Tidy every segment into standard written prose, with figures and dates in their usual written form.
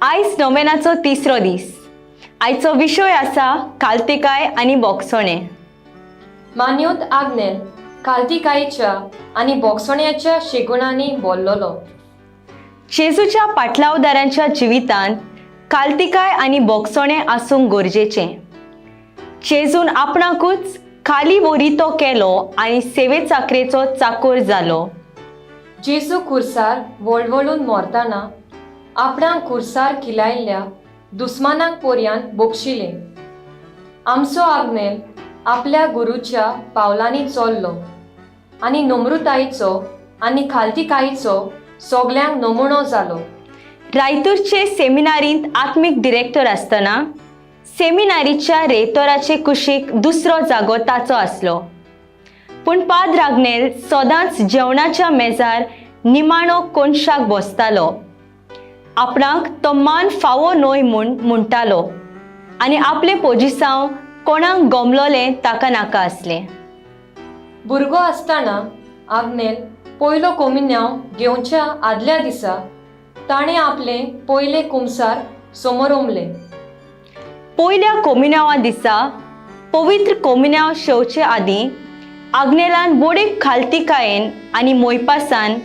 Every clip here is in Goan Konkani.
आयज नोवेनाचो तिसरो दीस. आयचो विशय आसा कालतिकाय आनी बोगसोणें. मान्योत आग्नेल कालतिकायेच्या आनी बोगसोण्याच्या शेगुणांनी बोल्लोलो. जेजूच्या पाटलावदारांच्या जिवितांत कालतिकाय आनी बोगसोणें आसूंक गरजेचें. जेजून आपणाकूच खाली वरी तो केलो आनी सेवे चाकरेचो चाकोर जालो. जेजू खुर्सार वळवळून मोरताना आपणाक खुर्सार खिलायल्ल्या दुस्मानांक पोरयान बोगशिलें. आमचो आग्नेल आपल्या गुरूच्या पावलांनी चल्लो आनी नम्रतायेचो आनी खालतिकायेचो सगल्यांक नमुणो जालो. रायतूरचे सेमिनारींत आत्मीक डिरेक्टर आसतना सेमिनारीच्या रेतोराचे कुशीक दुसरो जागो ताचो आसलो. पूण पाद्र आग्नेल सदांच जेवणाच्या मेजार निमाणो कोनशाक बसतालो. आपणाक तो मान फावो न्हय म्हूण म्हणटालो आनी आपलें पोजिसांव कोणाक गोमलोलें ताका नाका आसलें. भुरगो आसतना आग्नेल पयलो कोमिन्यांव घेवच्या आदल्या दिसा ताणें आपलें पयलें कुमसार समोरमलें. पयल्या कोमिन्यांवा दिसा पवित्र कोमिन्यांव शेवचे आदीं आग्नेलान बोडे खालतिकायेन आनी मोयपासान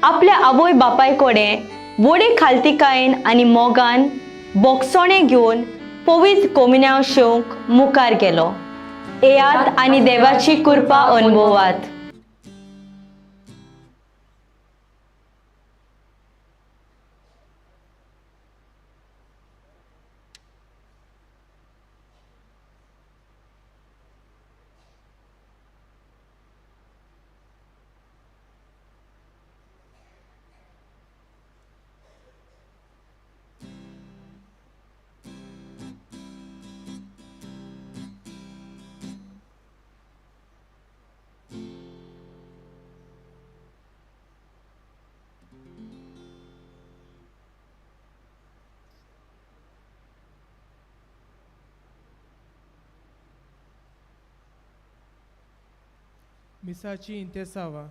आपल्या आवय बापाय कडेन बोडे खालतिकायेन आनी मोगान बोगसोणें घेवन पवित्र कोमिन्यांव शेवंक मुखार गेलो. येयात आनी देवाची कृपा अनुभवात. मिसाची इंतेसावा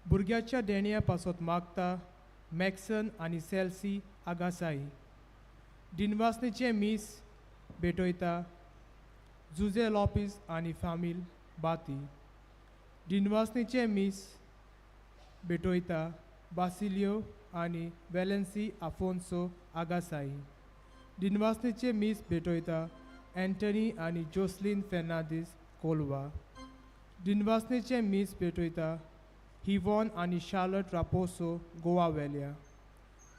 भुरग्याच्या देणया पासत मागता मॅक्सन आनी सेल्सी आगासाई. डिनवासनीचें मीस भेटयता जुजे लॉपीस आनी फामील बाती. डिनवासनीचें मीस भेटयता बासिलियो आनी वेलेन्सी आफोन्सो आगासाई. डिनवासनीचें मीस भेटयता एंटनी आनी जोसलीन फेर्नांदीस कोलवा. डिनवासनीचें मीस भेटयता हिवॉन आनी शार्लट रापोसो गोवा वेल्या.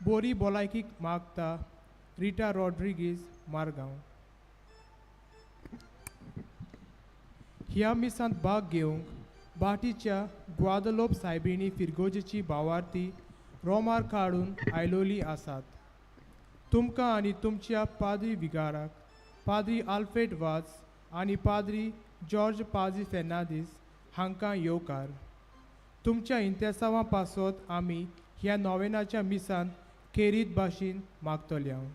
बोरी भलायकीक मागता रिटा रॉड्रिगीज मारगांव. ह्या मिसांत भाग घेवंक भाटीच्या ग्वादलोप सायबिणी फिरगोजेची भावार्थी रोमार काडून आयलोली आसात. तुमकां आनी तुमच्या पाद्री विगाराक पाद्री आल्फ्रेड वाज आनी पाद्री जॉर्ज पाजी फेर्नांदीस हांकां येवकार. तुमच्या इंतेसांवां पासत आमी ह्या नोवेनाच्या मिसांत खेरीत भाशेन मागतले हांव.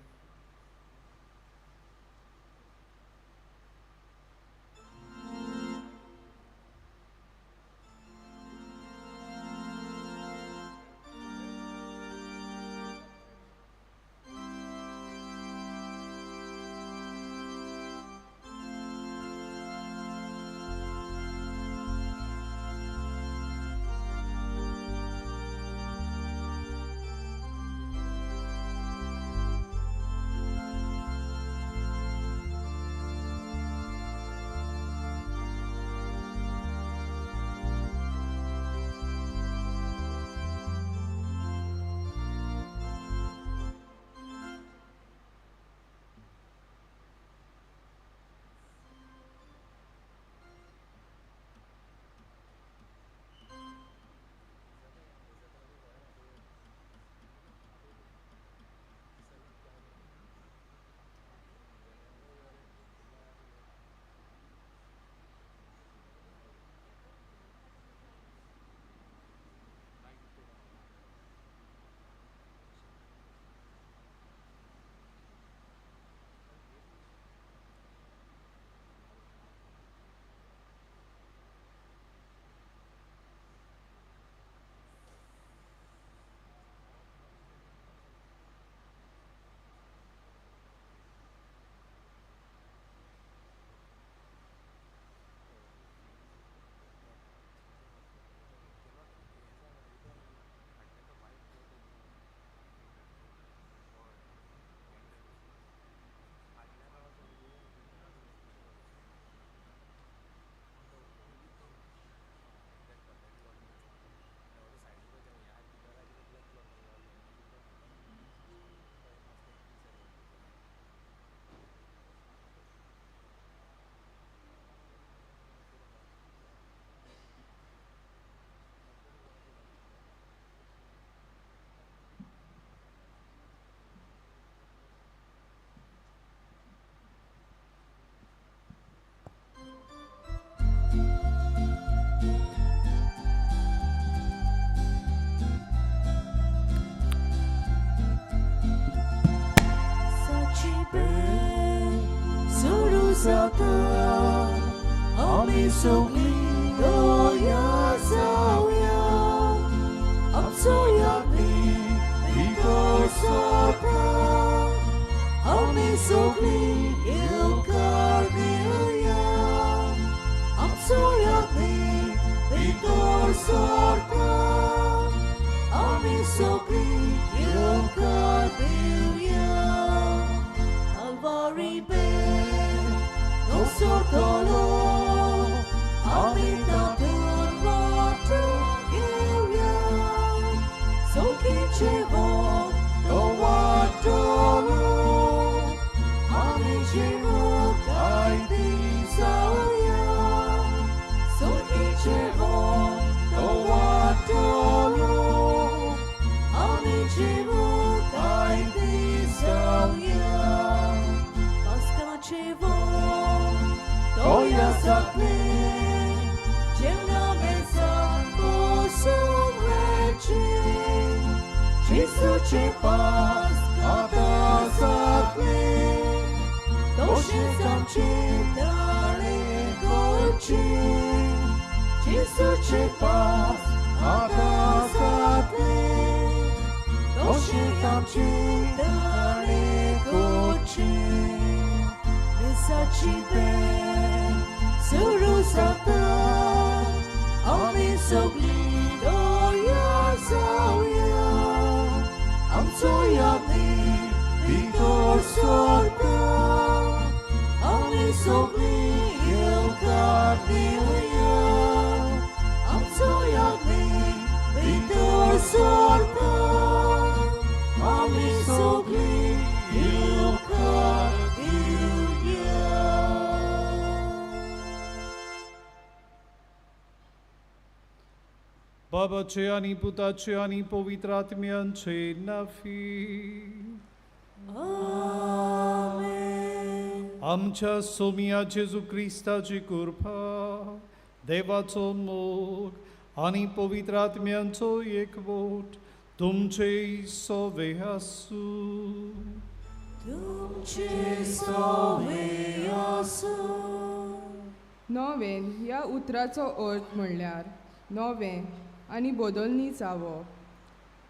जाता, आमी सगळीं दया जावया. आमचो यादनी भितर सरता, आमी सगळीं येवकार दिवया. आमचो यादनी भितर सरता, आमी सगळीं येवकार दिवया. Calvary Ben, no sortolo, आमी तातूंत वांटो घेवया. सौखीचे वोत तो वाडटलो, आमी जिवो कायदी जावया. सौखीचे वोत तो वाडटलो, आमी जिवो कायदी जावया. पास्काचे वोत तोया जातलें, जेवणा मेजा बसून वेचें. जेजूचें पास्क आतां जातलें, तशेंच आमचें ताळें करचें. जेजूचें पास्क आतां जातलें, तशेंच आमचें ताळें करचें. मिसाची बेल सुरू जाता, आमी सगळीं दया जावया. आमचो यादनी भितर सरता, आमी सगळीं येवकार दिवया. आमचो यादनी भितर सरता, आमी सगळीं येवकार दिवया. बाबाचे आनी पुताचे आनी पवित्र आत्म्यांचे नाफी. आमेन. आमच्या सोमिया जेजू क्रिस्ताची कृपा, देवाचो मोग आनी पवित्र आत्म्यांचो एकवट तुमचे सोवे आसूं. तुमचे सोवे आसूं. नोवेन ह्या उतराचो अर्थ म्हणल्यार नवें आनी बदलणी जावप.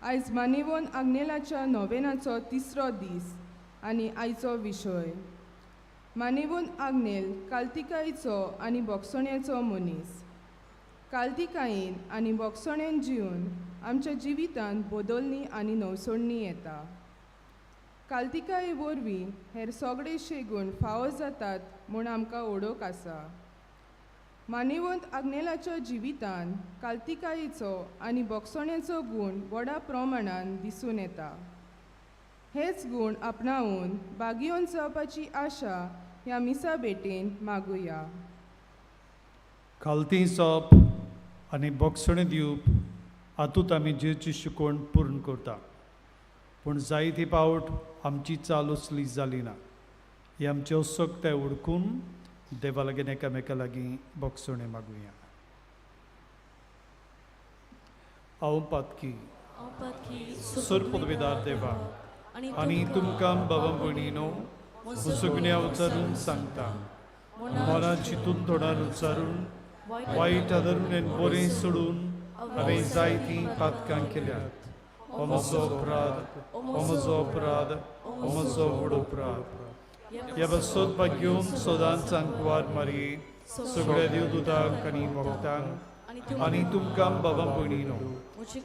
आयज मानेवन आग्नेलाच्या नोवेनाचो तिसरो दीस आनी आयचो विशय मानेवन आग्नेल काल्तिकायेचो आनी भोगसण्याचो मनीस. काल्तिकायेन आनी भोगसण्यान जिवन आमच्या जिवितांत बदलणी आनी नवसोडणी येता. काल्तिकाये वरवीं हेर सगळे शेगूण फावो जातात म्हूण आमकां ओडोक आसा. मानेवंत आग्नेलाच्या जिवितान काल्तिकायेचो आनी भोगसण्याचो गूण व्हडा प्रमाणान दिसून येता. हेच गूण आपणावन बागियोन जावपाची आशा ह्या मिसा भेटेन मागुया. खालती सोप आनी बोगसणें दिवप हातूंत आमी जेची शिकवण पूर्ण करता, पूण जायते पावट आमची चाल असली जाली ना. ही आमची असक्ताय उडकून देवा लागीं एकामेका लागीं बोगसणें मागुया. हांव पातकी सर पदवीदार देवा आनी तुमकां बाबा भयणीनो सुगण्या उच्चारून सांगता, मनां चिंतून तोंडान उच्चारून वायट आदरून आनी बरें सोडून हांवें जायतीं पातकां केल्यात. हो म्हजो अपराध, हो म्हजो अपराध, हो म्हजो व्हड अपराध. ह्या बसोत भाग्योन सदांच आंकवार मारये, सगळ्या देवदूतांक आनी भक्तांक आनी तुमकां बाबा भयणीनो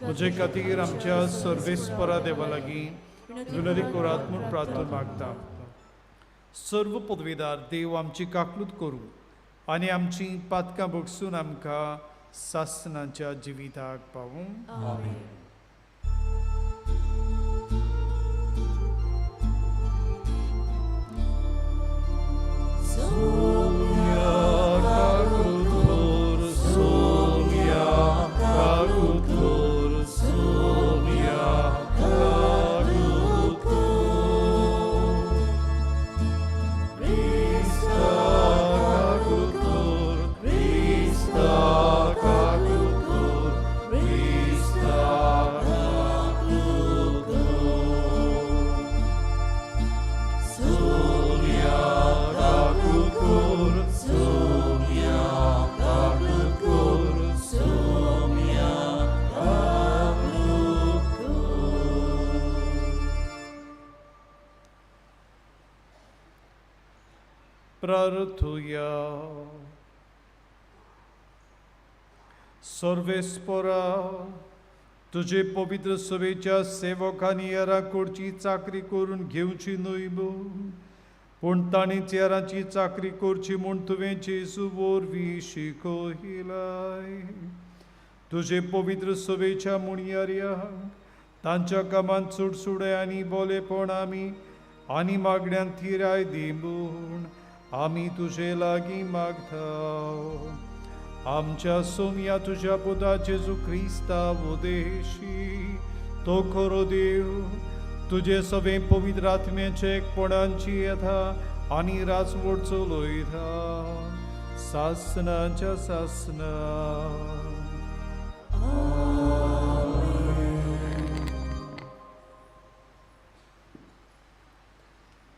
म्हजे खातीर आमच्या सर्वेस्परा देवा लागीं विनोदी करात म्हूण प्रार्थना मागता. सर्व पदवीदार देव आमची काकलूत करूं आनी आमची पातकां भोगसून आमकां सासनाच्या जिविताक पावूं. सोम्या काकुतोर, सोम्या काकुतोर, सोम्या काकुतोर. क्रिस्ता काकुतोर, क्रिस्ता काकुतोर, क्रिस्ता. प्रार्थुया. सर्वेस्परा, तुजे पवित्र सभेच्या सेवकांनी येरा करची चाकरी करून घेवची न्हय म्हूण, पूण तांणी चेराची चाकरी करची म्हूण तुवें जेजू वरवीं शिकयलाय. तुजे पवित्र सभेच्या मुणयार्यांक तांच्या कामांत चुडचुडे आनी बोलेपण आमी आनी मागण्यान थिराय दी म्हूण आमी तुजे लागीं मागता. आमच्या सोमया तुज्या पुता जेजू क्रिस्ता उदेशी तो खरो देव तुजे सगळे पवित्र आत्म्याचे एकपणांची येता आनी राजवट चलयता सासनाच्या सासना.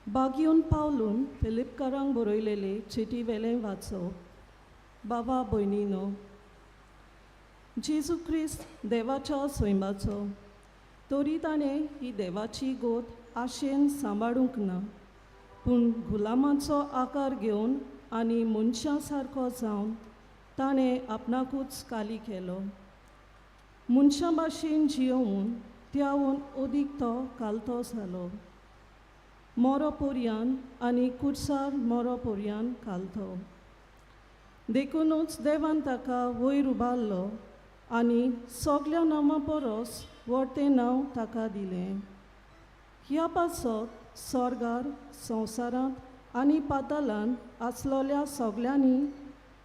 बागयोन पावलून फिलिपकारांक बरयलेले चिटी वेलें वाचप. बाबा भयणीनो, जेजू क्रिस्त देवाच्या सैमाचो, तरी ताणें ही देवाची गोत आशेन सांबाळूंक ना, पूण गुलामाचो आकार घेवन आनी मनशां सारको जावन ताणें आपणाकूच काली केलो. मनशां भाशेन जियोवन त्यावून अदीक तो कालतो जालो, मोरो पोरयान आनी कुर्सार मोरो पोरयान कालतो. देखुनूच देवान ताका वयर उबारलो आनी सगल्या नांवां परस व्हडतें नांव ताका दिलें. ह्या पासत सोर्गार, संवसारांत आनी पातालांत आसलोल्या सगल्यांनी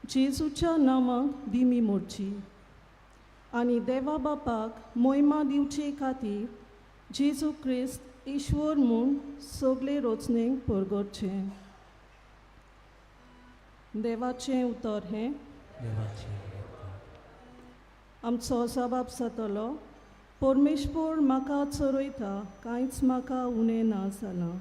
जेजूच्या नांवाक दिमी मोडची आनी देवा बापाक मोहिमा दिवचे खातीर जेजू क्रिस्त ईश्वर म्हूण सगळे रचनेक परगटचें. देवाचें उतर हें. आमचो जबाब जातलो, परमेश्वर म्हाका चरयता, कांयच म्हाका उणें ना जालां.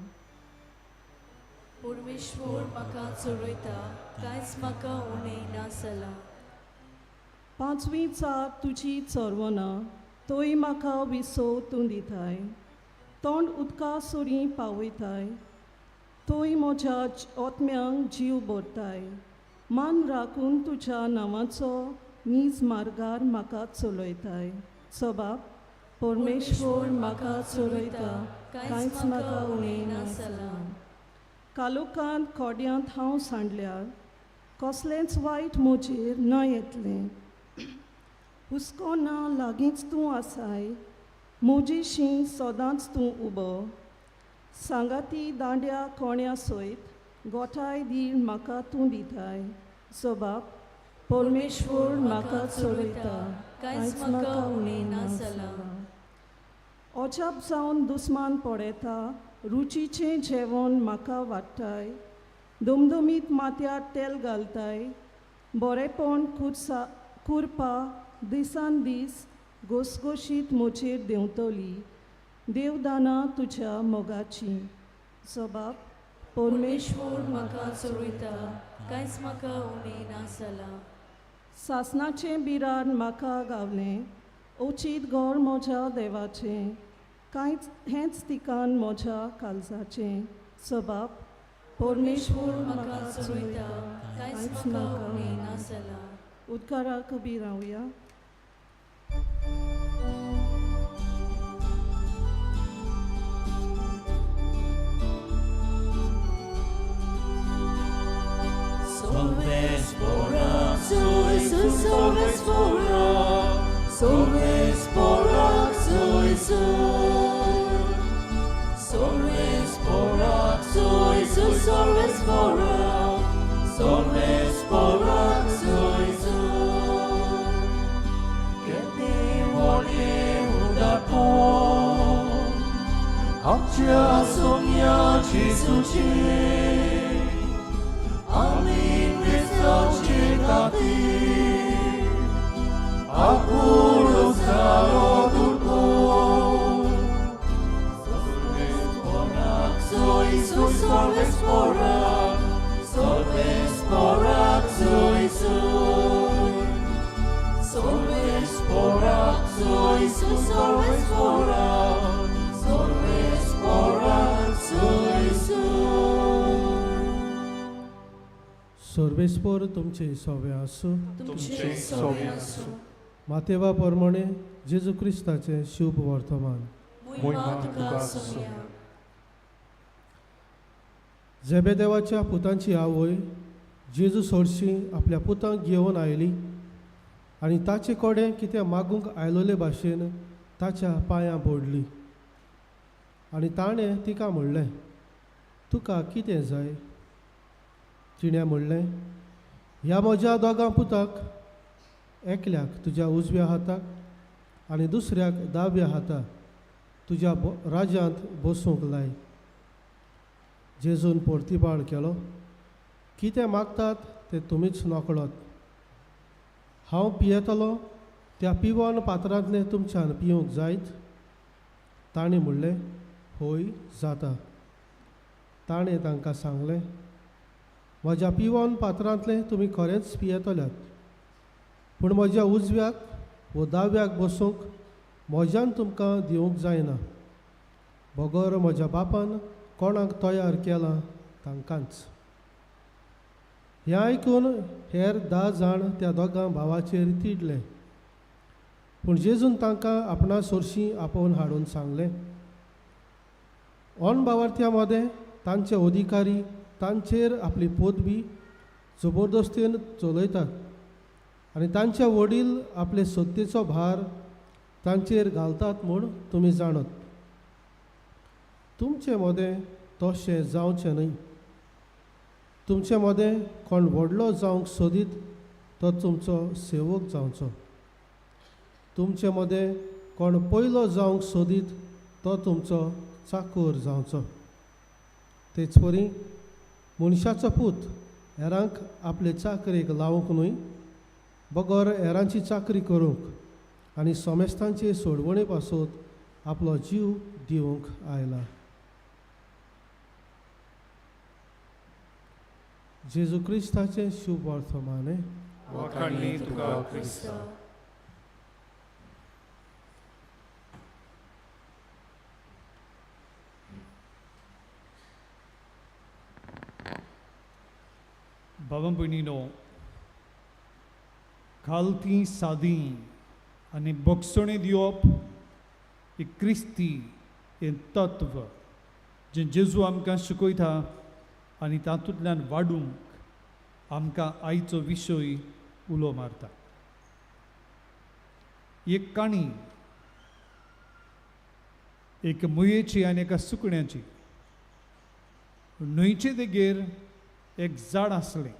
परमेश्वर म्हाका चरयता, कांयच म्हाका उणें ना जालां. पांचवी चार तुजी चरवना, तोय म्हाका विसव तूं दिताय, तोंड उदका सुरी पावयताय, तोय म्हज्या ओत्म्यांक जीव भरताय. मान राखून तुज्या नांवाचो नीज मार्गार म्हाका चलयताय. सबाब, परमेश्वर म्हाका चलयता, कांयच म्हाका उणें ना जालां. कालोकांत कोड्यांत हांव सांडल्यार कसलेंच वायट म्हजेर ना येतलें. हुस्को ना लागींच तूं आसाय, म्हजीशी सदांच तूं उबो. सांगाती दांड्या कोण्या सयत गोठाय धीर म्हाका तूं दिताय. सबाब, परमेश्वर म्हाका चलयता, कांयच म्हाका उणें ना जालां. अजाप जावन दुस्मान पळयता, रुचीचें जेवण म्हाका वाडटाय, दमदमीत माथ्यार तेल घालताय. बरेपण कुर्सा कुरपा दिसान दीस घोसघोशीत म्हजेर देंवतली, देवदाना तुज्या मोगाची. सबाब, परमेश्वर म्हाका चलयता, कांयच म्हाका उणें ना जालां. सासनाचें बिराड म्हाका गावलें, अचीत घर म्हज्या देवाचें, कांयच हेंच ठिकाण म्हज्या काळजाचें. सबाब, परमेश्वर म्हाका चलयता, कांयच म्हाका उणें ना जालां. उदकाराक उबी रावया. आमच्या सोम्या जेजूचे आमी क्रिस्ताचे खातीर आपुलो जालो दुर्बळ. Solves porak, solves porak, solves porak, soy soy. सर्वेस्पोर तुमचे सोवे आसूं. तुमचे सवे आसूं. मातेवा प्रमाणे जेजू क्रिस्ताचें शुभ वर्तमान. मोहिमा तुका सोम्या. जेबेदेवाच्या पुतांची आवय जेजू सोरशी आपल्या पुतांक घेवन आयली आनी ताचे कडेन कितें मागूंक आयलोले भाशेन ताच्या पांयां पडली आनी ताणें तिका म्हणलें, तुका कितें जाय? तिणें म्हणलें, ह्या म्हज्या दोगां पुताक एकल्याक तुज्या उजव्या हाताक आनी दुसऱ्याक दाव्या हाताक तुज्या राज्यांत बसूंक लाय. जेजून पोर्तिबाळ केलो, कितें मागतात तें तुमीच नकळत. हांव पियेतलो त्या पिवन पात्रांतलें तुमच्यान पिवंक जायत? ताणें म्हणलें, हय जाता. ताणें तांकां सांगलें, म्हज्या पिवन पात्रांतलें तुमी खरेंच पियेतल्यात, पूण म्हज्या उजव्याक वो दाव्याक बसूंक म्हज्यान तुमकां दिवंक जायना, बगर म्हज्या बापान कोणाक तयार केलां तांकांच. हें आयकून हेर 10 जाण त्या दोगां भावाचेर तिडले. पूण जेजून तांकां आपणा सोरशीं आपोवन हाडून सांगलें, ऑन भावार्थ्या मदें तांचे अधिकारी तांचेर आपली पदवी जबरदस्तेन चलयतात आनी तांचे वडील आपले सत्तेचो भार तांचेर घालतात म्हूण तुमी जाणत. तुमचे मदें तशें जावचें न्हय. तुमचे मदें कोण व्हडलो जावंक सोदीत तो तुमचो सेवक जावचो. तुमचे मदें कोण पयलो जावंक सोदीत तो तुमचो चाकोर जावचो. तेच परी मनशाचो पूत हेरांक आपले चाकरेक लावंक न्हय, बगर हेरांची चाकरी करूंक आनी सोमेस्तांचे सोडवणे पासत आपलो जीव दिवंक आयला. जेजू क्रिस्ताचें शुभ वर्तमान. वाखाणणी तुका क्रिस्ता. बाबा भयणीनो, खालती सादी आनी बक्षणे दिवप एक क्रिस्ती हें तत्व जें जेजू आमकां शिकयता आनी तातूंतल्यान वाडूंक आमकां आयचो विशय उलो मारता. एक काणी एक मुयेची आनी एका सुकण्याची. न्हंयचे देगेर एक झाड आसलें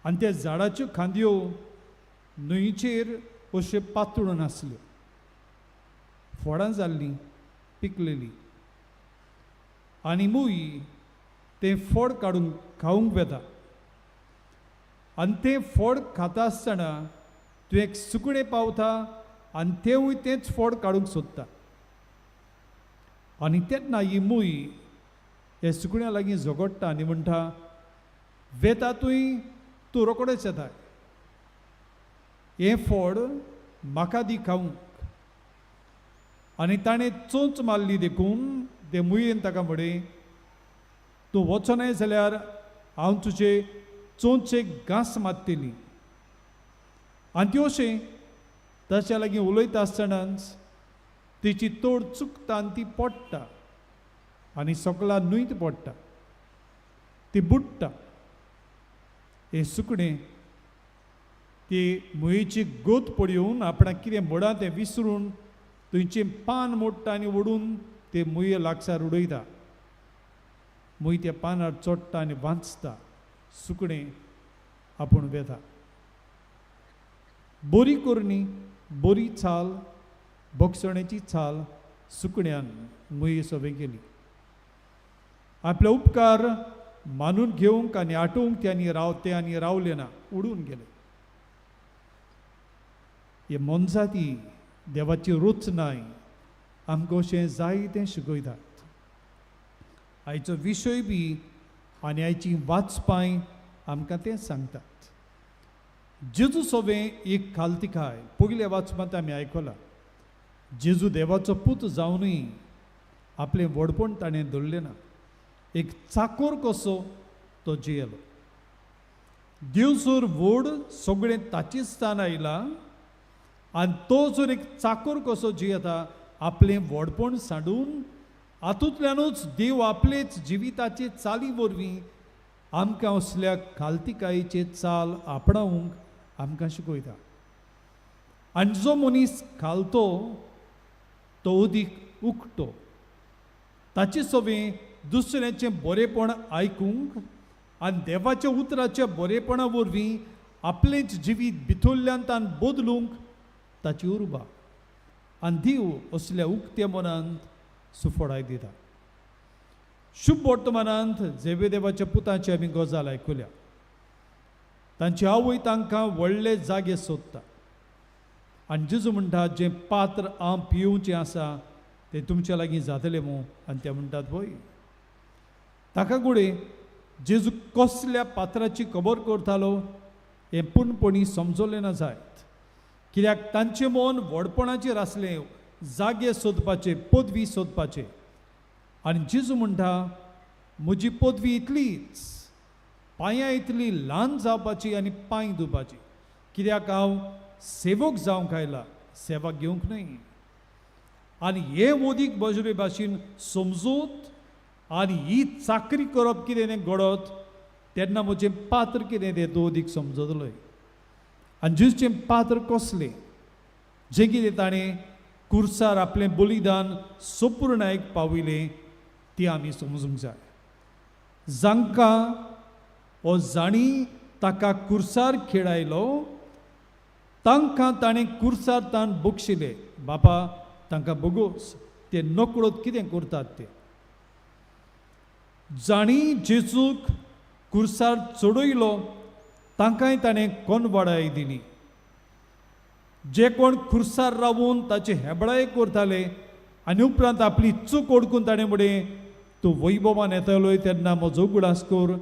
आनी त्या झाडाच्यो खांदयो न्हंयचेर अश्यो पातळून आसल्यो, फोडां जाल्लीं, पिकलेलीं. आनी मूय तें फोड काडून खावंक वेता आनी तें फोड खाता आसतना तूं एक सुकणें पावता आनी तेवूय तेंच फोड काडूंक सोदता. आनी तेन्ना ही मूय हे सुकण्या लागीं झगडटा आनी म्हणटा, वेता तुंय, तूं रोखडेच येता, हें फोड म्हाका दी खावंक. आनी ताणें चोंच मारली देखून ते मुयेन ताका म्हणलें, तूं वचनाय जाल्यार हांव तुजे चोंचेक घांस मारतली. आनी ती अशें ताच्या लागीं उलयता आसतनाच तिची तोड चुकता आनी ती पडटा आनी सकला न्हंयत पडटा, ती बुडटा. हें सुकणें ती मुयेची गोत पळोवन आपणाक कितें मोडां तें विसरून थंयचें पान मोडटा आनी ओडून ते मुये लागसार उडयता. मूय त्या पानार चडटा आनी वाचता. सुकणें आपूण वेता. बरी करणी, बरी चाल, बक्षणेची चाल सुकण्यान मुये सवे केली. आपले उपकार मानून घेवंक आनी आटोवंक ते आनी रावते आनी रावले ना, उडून गेले. हे मोनजाती देवाची रचनाय आमकां अशें जायतें शिकयतात. आयचो विशय बी आनी आयची वाचपाय आमकां तें सांगतात. जेजू सोवें एक खालतिकाय पयल्या वाचपांत आमी आयकलां. जेजू देवाचो पूत जावनूय आपलें व्हडपण ताणें धरलें ना, एक चाकोर कसो तो जियेलो. देव जर व्हड सगळें ताचेच स्थान आयलां आनी तो जर एक चाकोर कसो जियेता आपलें व्हडपण सांडून हातूंतल्यानूच देव आपलेच जिविताचे चाली वरवीं आमकां असल्या खालतिकायेचे चाल आपणावंक आमकां शिकयता. आनी जो मनीस खालतो तो अदीक उकतो, ताचे सवें दुसऱ्याचें बरेपण आयकूंक आनी देवाच्या उतराच्या बरेपणा वरवीं आपलेंच जिवीत भितरल्यान तान बदलूंक ताची उर्बा आनी देव असल्या उक्त्या मनांत सुफळाय दिता. शुभ वर्तमानांत जेबेदेवाच्या पुताची आमी गजाल आयकुल्या. तांची आवय तांकां व्हडले जागे सोदता आनी जेजू म्हणटा जें पात्र हांव पिवचें आसा तें तुमच्या लागीं जातलें मू, आनी ते म्हणटात वय. ताका गुडे जेजू कसल्या पात्राची खबर करतालो हें पूर्णपणी समजलें ना जायत, कित्याक तांचें मन व्हडपणाचेर आसलें, जागे सोदपाचे, पदवी सोदपाचे. आनी जेजू म्हणटा म्हजी पदवी इतलीच, पांयां इतली ल्हान जावपाची आनी पांय धुवपाची, कित्याक हांव सेवक जावंक आयला, सेवा घेवंक न्हय. आनी हे वदीक बजरे भाशेन समजूत आनी ही चाकरी करप कितें तें घडत तेन्ना म्हजें पात्र कितें तें तूं अदीक समजतलोय. आनी जेजूचें पात्र कसलें, जें कितें ताणें कुर्सार आपलें बलिदान सोपूर्णायक पावयलें ती आमी समजूंक जाय. जांकां ओ जाणी ताका कुर्सार खेळायलो तांकां ताणें कुर्सार ताण बक्षिले, बापा तांकां बोगोस ते नकळत कितें करतात ते. जाणी जेजूक कुर्सार चडयलो तांकांय ताणें कोनवाडाय दिली. जे कोण कुर्सार रावून ताचे हेबळाय करताले आनी उपरांत आपली चूक ओडकून ताणें म्हणलें तूं वैभवान येतलोय तेन्ना म्हजो उगडास कर,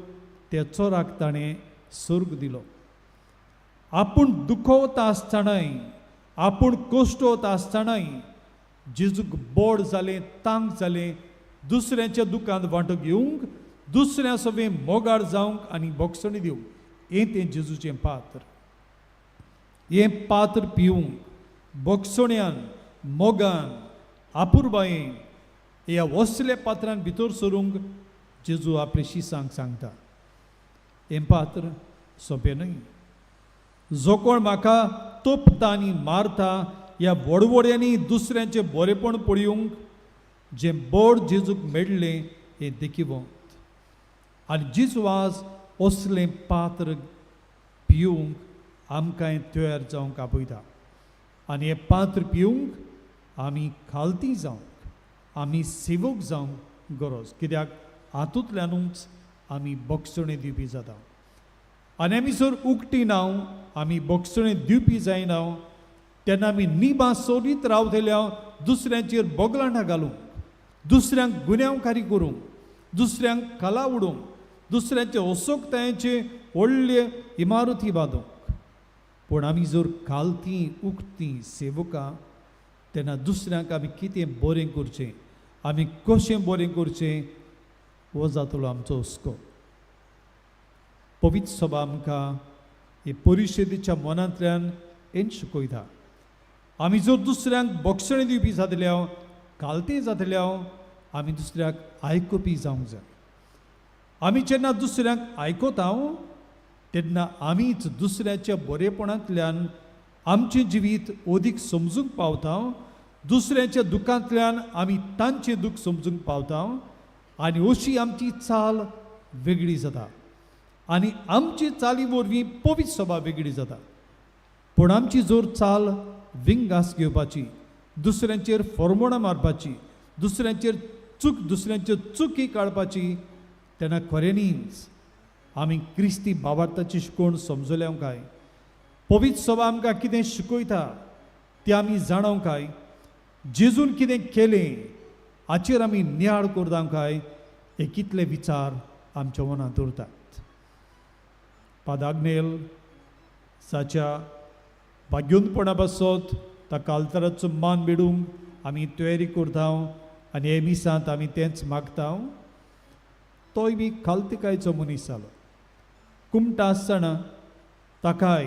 त्या चोराक ताणें सर्ग दिलो. आपूण दुखवता आसतनाय, आपूण कश्टवता आसतनाय जेजूक बोड जालें, तांक जालें दुसऱ्यांच्या दुकान वांटो घेवंक, दुसऱ्या सवें मोगार जावंक आनी बोगसणी दिवंक. हें तें जेजूचें पात्र. हें पात्र पिवंक बोगसण्यान, मोगान, आपुरबायेन ह्या वसल्या पात्रान भितर सरूंक जेजू आपले शिसांक सांगता. हें पात्र सोंपें न्हय. जो कोण म्हाका तोपता आनी मारता ह्या व्हडव्हड्यांनी दुसऱ्यांचें बरेपण पळोवंक जें बोड जेजूक मेळ्ळें हें देखिवंत. आनी जेजू आज असलें पात्र पिवंक आमकांय तयार जावंक आपयता. आनी हें पात्र पिवंक आमी खालती जावंक, आमी सेवक जावंक गरज, कित्याक हातूंतल्यानूच आमी बक्षणी दिवपी जाता. आनी आमी जर उकटी नांव, आमी बक्षणी दिवपी जायना तेन्ना आमी निबां सोदीत रावतल्या दुसऱ्यांचेर बोगलांडां घालूंक, दुसऱ्यांक गुन्यांवकारी करूंक, दुसऱ्यांक खाला उडोवंक, दुसऱ्यांचे असोकतायेचे व्हडले इमारती बांदूंक. पूण आमी जर खालती उकती सेवकां तेन्ना दुसऱ्यांक आमी कितें बरें करचें, आमी कशें बरें करचें हो जातलो आमचो हुस्को. पवित्र सभा आमकां हे परिशदेच्या मनांतल्यान हें शिकयता. आमी जर दुसऱ्यांक बक्षणी दिवपी जातल्या, खालती जातल्या, आमी दुसऱ्याक आयकुपी जावंक जाय. आमी जेन्ना दुसऱ्यांक आयकता तेन्ना आमीच दुसऱ्याच्या बरेपणांतल्यान आमचें जिवीत अदीक समजूंक पावता, दुसऱ्यांच्या दुखांतल्यान आमी तांचें दूख समजूंक पावता आनी अशी आमची चाल वेगळी जाता आनी आमची चाली वरवीं पवित्र सभा वेगळी जाता. पूण आमची जर चाल विंगास घेवपाची, दुसऱ्यांचेर फॉर्मोणां मारपाची, दुसऱ्यांचेर चूक, दुसऱ्यांच्यो चुकी काडपाची, तेन्ना खऱ्यांनीच आमी क्रिस्ती बाबार्थाची शिकवण समजल्या काय? पवित्र सभा आमकां कितें शिकयता तें आमी जाणोवंक काय? जेजून कितें केलें हाचेर आमी नियाळ करता काय? हे कितले विचार आमच्या मनांत उरतात. पादाग्नेल जाच्या भाग्योनपणा पासत ताका आल्ताराचो मान मेळूंक आमी तयारी करता आनी हे मिसांत आमी तेंच मागता. तोय बी खालतिकायचो मनीस जालो. कुमटा आसतना ताकाय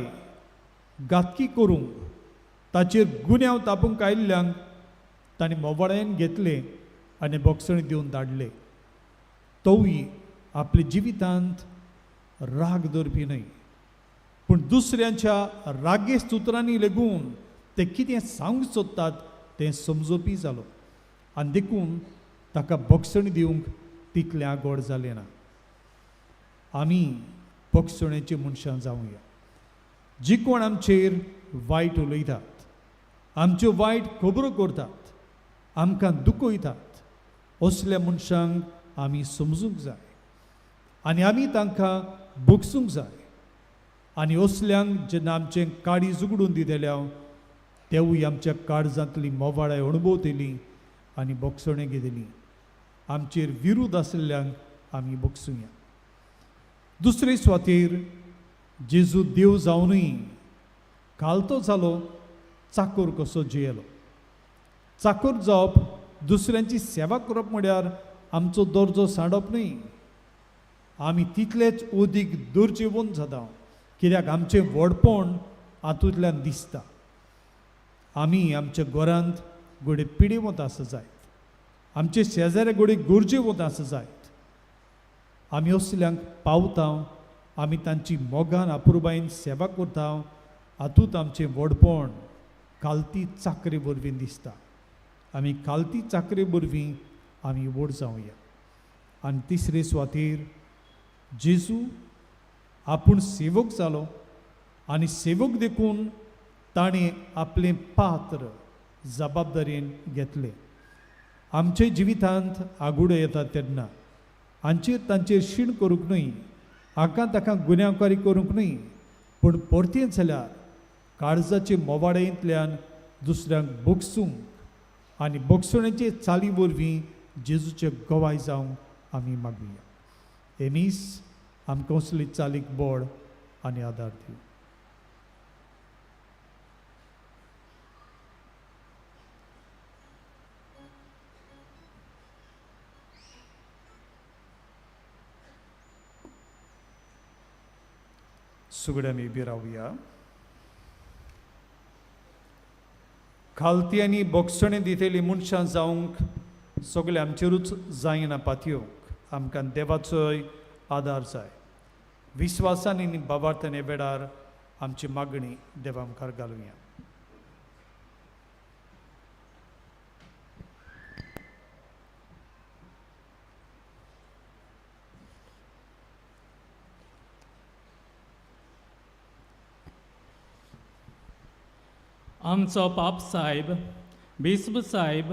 घातकी करूंक ताचेर गुन्यांव तापूंक आयिल्ल्यांक तांणी मोवाळ्यान घेतले आनी बोगसणी दिवन धाडले. तोवूय आपल्या जिवितांत राग दवरपी न्हय, पूण दुसऱ्यांच्या रागेस्त उतरांनी लेगून ते कितें सांगूंक सोदतात तें समजोवपी जालो आनी देखून ताका बोगसणी दिवंक तितलें आगोड जालें ना. आमी बोगसणेची मनशां जावया. जी कोण आमचेर वायट उलयतात, आमच्यो वायट खबरो करतात, आमकां दुखयतात, असल्या मनशांक आमी समजूंक जाय आनी आमी तांकां भोगसूंक जाय. आनी असल्यांक जेन्ना आमचें काळीज उगडून दितल्या तेवूय आमच्या काळजांतली मोवाळाय अणभवतली आनी बोगसणें घेतली. आमचेर विरोध आशिल्ल्यांक आमी बोगसुया. दुसरे सुवातेर जेजू देव जावनूय कालतो जालो, चाकोर कसो जियेलो. चाकोर जावप, दुसऱ्यांची सेवा करप म्हळ्यार आमचो दर्जो सांडप न्हय. आमी तितलेच उदीक दर्जेवन जाता, कित्याक आमचें व्हडपण हातूंतल्यान दिसता. आमी आमच्या घरांत घोडे पिडेवंत आसा जायत, आमचे शेजाऱ्या घोडे गरजेवंत आसा जायत, आमी असल्यांक पावता, आमी तांची मोगान अपुरबायेन सेवा करता, हातूंत आमचें व्हडपण कालती चाकरे वरवीं दिसता. आमी कालती चाकरे वरवीं आमी व्हड जावया. आनी तिसरे सुवातेर जेजू आपूण सेवक जालो आनी सेवक देखून ताणें आपलें पात्र जबाबदारेन घेतलें. आमच्या जिवितांत आगुडो येता तेन्ना हांचेर तांचेर शीण करूंक न्हय, हाका ताका गुन्यांवकारी करूंक न्हय, पूण परतें जाल्यार काळजाचे मोवाळेंतल्यान दुसऱ्यांक बोगसूंक आनी बोगसणेचे चाली वरवीं जेजूचे गवाय जावंक आमी मागुया. हे मीस आमकां असली चालीक बळ आनी आदार दिवं. सगळे आमी उबी रावया. खालती आनी बोगसणें दितली मनशां जावंक सगळे आमचेरूच जायना पातयोवंक, आमकां देवाचोय आदार जाय. विस्वासान आनी बाबार्थान हे वेळार आमची मागणी देवा मुखार घालुया. आमचो पाप साहेब, बिस्प साहेब,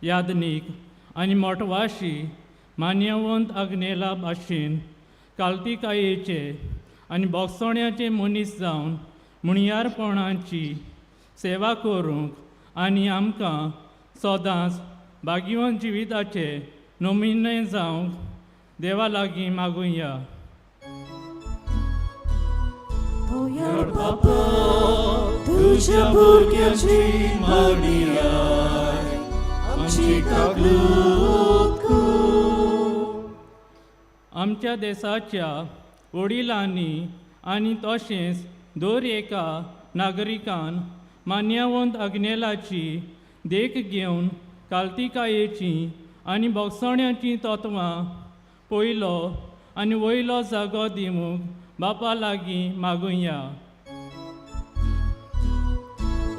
यादनीक आनी मोटवाशी मान्यवंत आग्नेला भाशेन कालतिकायेचे आनी बोगसोण्याचे मनीस जावन मुणयारपणाची सेवा करूंक आनी आमकां सदांच भाग्यवंत जिविताचे नमुने जावंक देवा लागीं मागुया. बापा तुज्या भुरग्याची मागणी आमची काकलूत कर. आमच्या देसाच्या वडिलांनी आनी तशेंच दर एका नागरिकान मान्यवंत आग्नेलाची देख घेवन कालतिकायेची आनी बोगसण्याचीं तत्वां पयलो आनी वयलो जागो दिवंक बापा लागीं मागुया.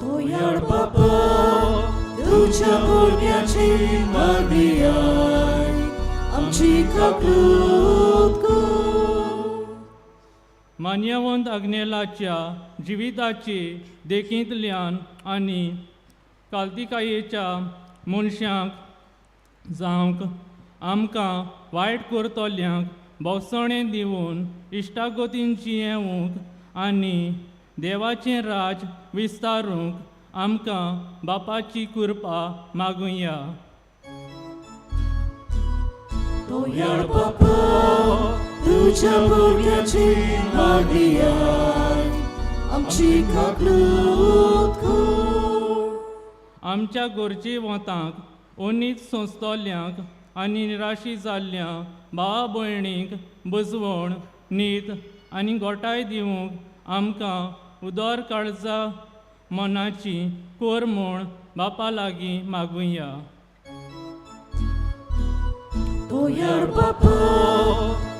तोयार बापा तुज्या भुरग्याची मागणी आमची काकलूत कर. मान्यवंत आग्नेलाच्या जिविताची देखींतल्यान आनी कालतिकायेच्या मनशांक जावंक आमकां वायट करतल्यांक बोगसणें दिवन इश्टागतीन जियेवंक आनी देवाचें राज विस्तारूंक आमकां बापाची कृपा मागुया. तोयार बापा तुज्या भुरग्याची मागणी आमची काकलूत कर. आमच्या गरजेवंतांक ओनीत सोंसतल्यांक आनी निराशी जाल्ल्या भावा भयणींक बुजवण नीत आनी गोठाय दिवंक आमकां उदर काळजा मनाची कोर म्हूण बापा लागीं मागुया. तोयार बापा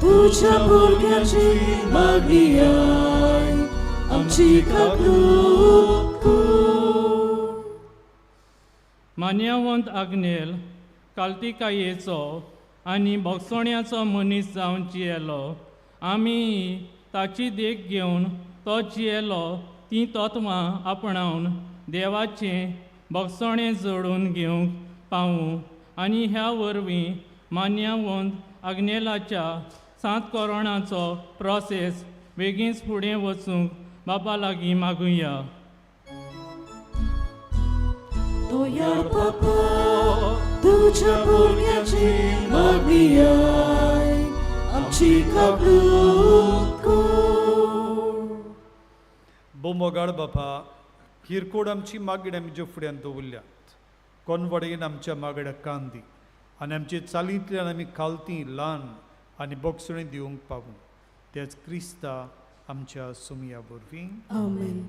तुझ्या भुरग्याची मागणी I आमची काकूत कर. मान्यवंत आग्नेल कालतिकायेचो आनी भोगसण्याचो मनीस जावन जियेलो. आमी ताची देख घेवन तो जियेलो तीं तत्वां आपणावन देवाचें भोगसणें जोडून घेवंक पावूं आनी ह्या वरवीं मान्यवंत आग्नेलाच्या सात कोरोणाचो प्रोसेस बेगीनच फुडें वचूंक बापा लागीं मागुया. तोयार बापा तुझ्या भुरग्याची मागणी I आमची काकूत कर. बोमोगाड बापा, हिरकोड आमची मागणी आमच्या फुड्यान दवरल्यात. कोनवडेन आमच्या मागड्याक कान दी आनी आमचे चालींतल्यान आमी खालती ल्हान आनी बोगसणी दिवंक पावूं. तेच क्रिस्ता आमच्या सुमया वरवीं. आमेन.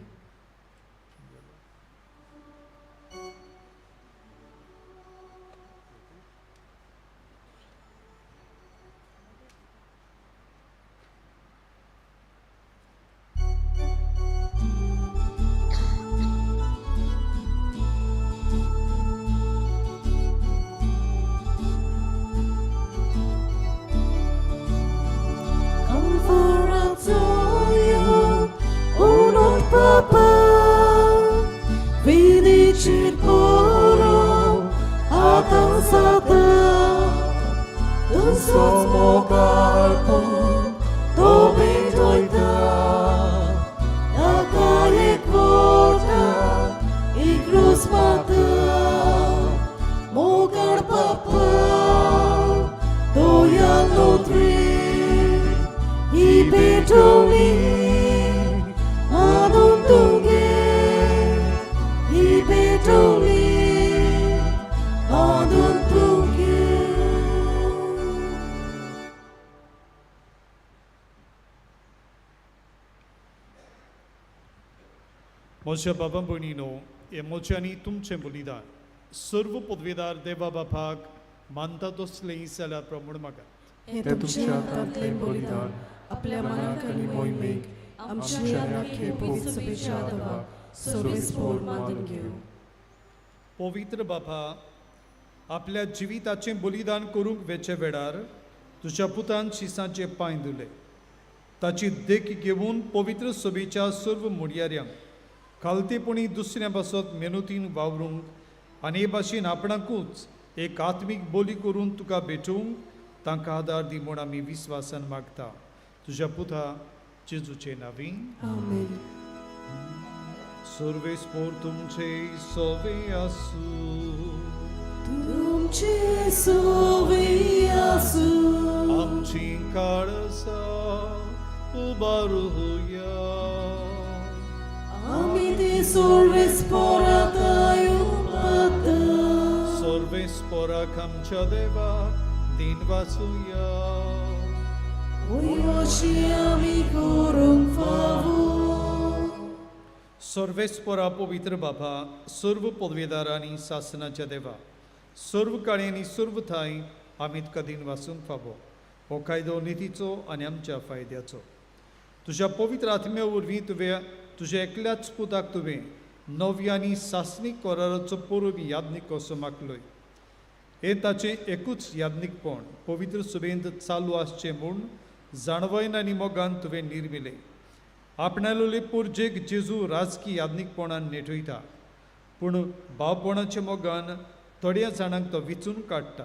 म्हज्या बाबा भयणीनो, हे म्हजें आनी तुमचें बलिदान सर्व पदवेदार देवा बापाक मानता तसलें जाल्यार प्रमाण मागात. हें तुमच्या हातांतलें बलिदान आपल्या मनाक आनी मोहिमेक आमच्या आनी पवित्र सभेच्या देवाक सर्वेस्पोर मानून घेवं. पवित्र बापा, आपल्या जिविताचें बलिदान करूंक वेचे वेळार तुज्या पुतान शिसांचे पांय धुले. ताची देख घेवन पवित्र सभेच्या सर्व मुडयाऱ्यांक खालतेपणी दुसऱ्या पासत मेनोतीन वावरूंक आनी हे भाशेन आपणाकूच एक आत्मीक बोली करून तुका भेटूंक तांकां आदार दी म्हूण आमी विस्वासान मागता. तुज्या पुता जेजूचे नांवी. आमेन. सर्वेस्पोर तुमचे सवे आसूं. तुमचे सोवे आसूं. आमची काळसा उबारुया. आमी ती सर्वेस्पोराताय उपाता. सर्वेस्पोराक आमच्या देवा दिन वाचुया. ओयोशी आमी करूंक फावो. सर्वेस्पोरा पवित्र बाबा, सर्व पदवेदार आनी सासनाच्या देवा, सर्व काळी आनी सर्व ठांय आमी तुका दिन वाचूंक फावो. हो कायदो नितीचो आनी आमच्या फायद्याचो. तुज्या पवित्र आत्म्या वरवीं तुवें तुज्या एकल्याच पुताक तुवें नव्या आनी सासणीक कराराचो पोरवी यादनीक कसो मागलोय. हें ताचें एकूच यादनीकपण पवित्र सभेंत चालू आसचें म्हूण जाणवयन आनी मोगान तुवें निर्मिलें. आपणालोले पोरजेक जेजू राजकी यादनीकपणान नेटयता, पूण भावपणाच्या मोगान थोड्या जाणांक तो विचून काडटा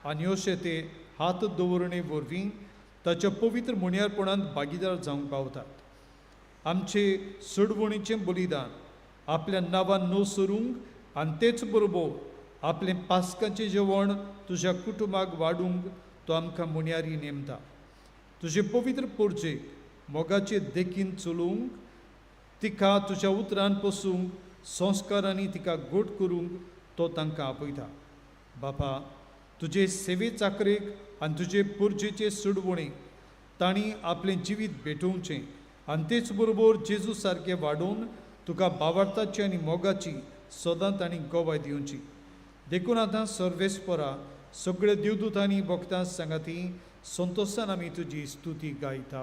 आनी अशें ते हात दवरणे वरवीं ताच्या पवित्र मुणयारपणांत भागीदार जावंक पावतात. आमचे सोडवणीचें बलिदान आपल्या नांवान न्हू सरूंक आनी तेच बरोबर आपलें पास्काचें जेवण तुज्या कुटुंबाक वाडूंक तो आमकां मुणयारी नेमता. तुजे पवित्र पोरजेक मोगाचे देखीन चलोवंक, तिका तुज्या उतरान पसूंक, संस्कारांनी तिका गोट करूंक तो तांकां आपयता. बापा, तुजे सेवे चाकरेक आनी तुजे पुर्जेचे सुडवणेक तांणी आपलें जिवीत भेटोवचें आनी तेच बरोबर जेजू सारकें वाडोवन तुका बावडताची आनी मोगाची सदां तांणी गवाय दिवची. देखून आतां सर्वेस्परा सगळे देवदूतांनी भक्तां सांगाती संतोशान आमी तुजी स्तुती गायता.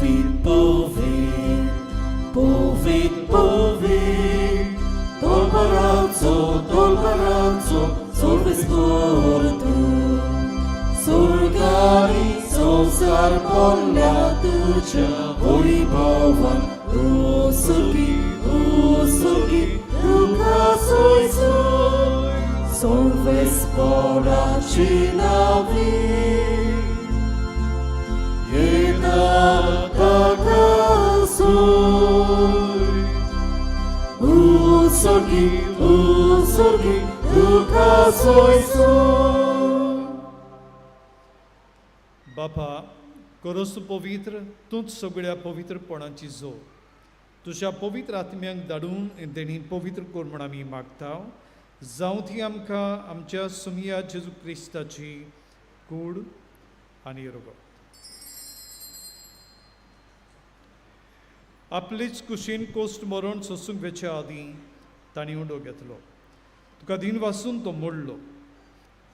Povit, povit, povit, povit, Tol barazzo, solve sportu. Solgari, solsar polla tuja, voibovan, usurgi, usurgi, duca soi soi, solve spora cinavi. Usurgi, usurgi, duca soi soi. बापा, करोस पवित्र तूंच सगळ्या पवित्रपणाची जोड तुज्या पवित्र आत्म्यांक धाडून तेणी पवित्र कर म्हूण आमी मागता. जावं ती आमकां आमच्या सुमिया जेजू क्रिस्ताची कूड आनी रगत. आपलेच कुशीन कोश्ट मरण सोसूंक वेच्या आदीं तांणी उंडो घेतलो. तुका दिन वासून तो मोडलो.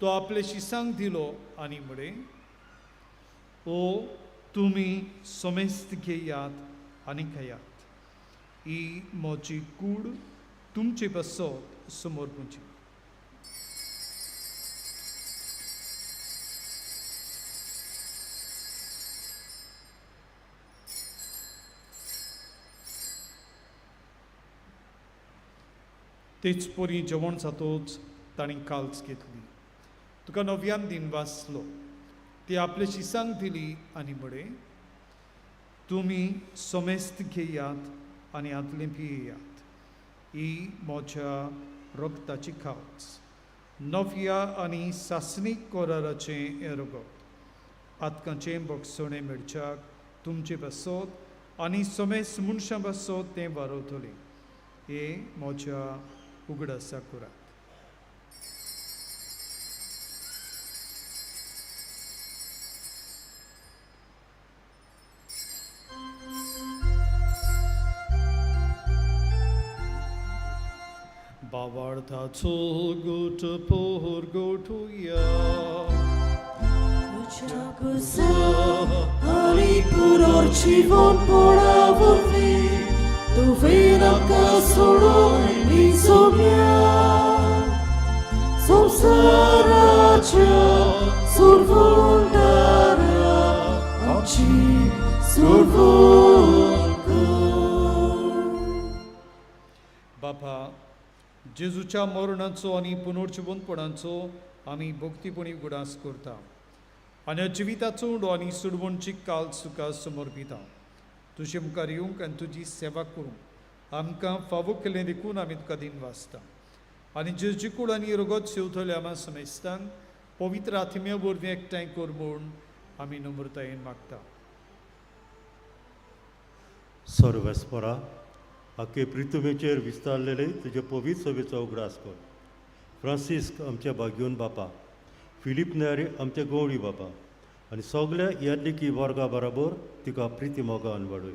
तो आपले शिसांक दिलो आनी म्हळें, ओ तुमी समेस्त घेयात आनी खायात, ही म्हजी कूड तुमचे पासत समर्पूची. तेच परी जेवण जातोच तांणी काल्स घेतली. तुका नव्यान दिन वाचलो. ती आपले शिसांक दिली आनी म्हळें, तुमी समेस्त घेयात आनी हातलें पियेयात, ही म्हज्या रगताची खावच, नव्या आनी सासणीक कराराचें हें रगत. पातकांचें भोगसणें मेळच्याक तुमचे पासत आनी समेस्त मनशां पासत तें वारवतलें. हे म्हज्या उगडासा करात. बावार्थाचो गोट पोर गोठुया आनी पुनर्जीवन पणावरवीं तुवें आमकां सोडोवन सोम्या संवसाराच्या सोडवणदारा आमची सोडवण कर. बापा, जेजूच्या मरणाचो आनी पुनर्जिवनपणाचो आमी भक्तीपणी उगडास करता आनी जिविताचो उंडो आनी सोडवणची काल तुका समर्पिता. तुजे मुखार येवंक आनी तुजी सेवा करूंक आमकां फावो केलें देखून आमी तुका दिन वाचता. आनी जेजूची कूड आनी रगत सेवतले आमा समेस्तांक पवित्र आत्म्या वरवीं एकठांय कर म्हूण आमी नम्रतायेन मागता. सर्वेस्परा, आखे प्रितुमेचेर विस्तारलेले तुजे पवित्र सभेचो उगडास कर. फ्रांसिस्क आमच्या भाग्योन बापा, फिलीप नेरी आमच्या गवळी बापा आनी सगल्या यादलिकी वर्गा बराबर तिका प्रिती मोगान वाडय.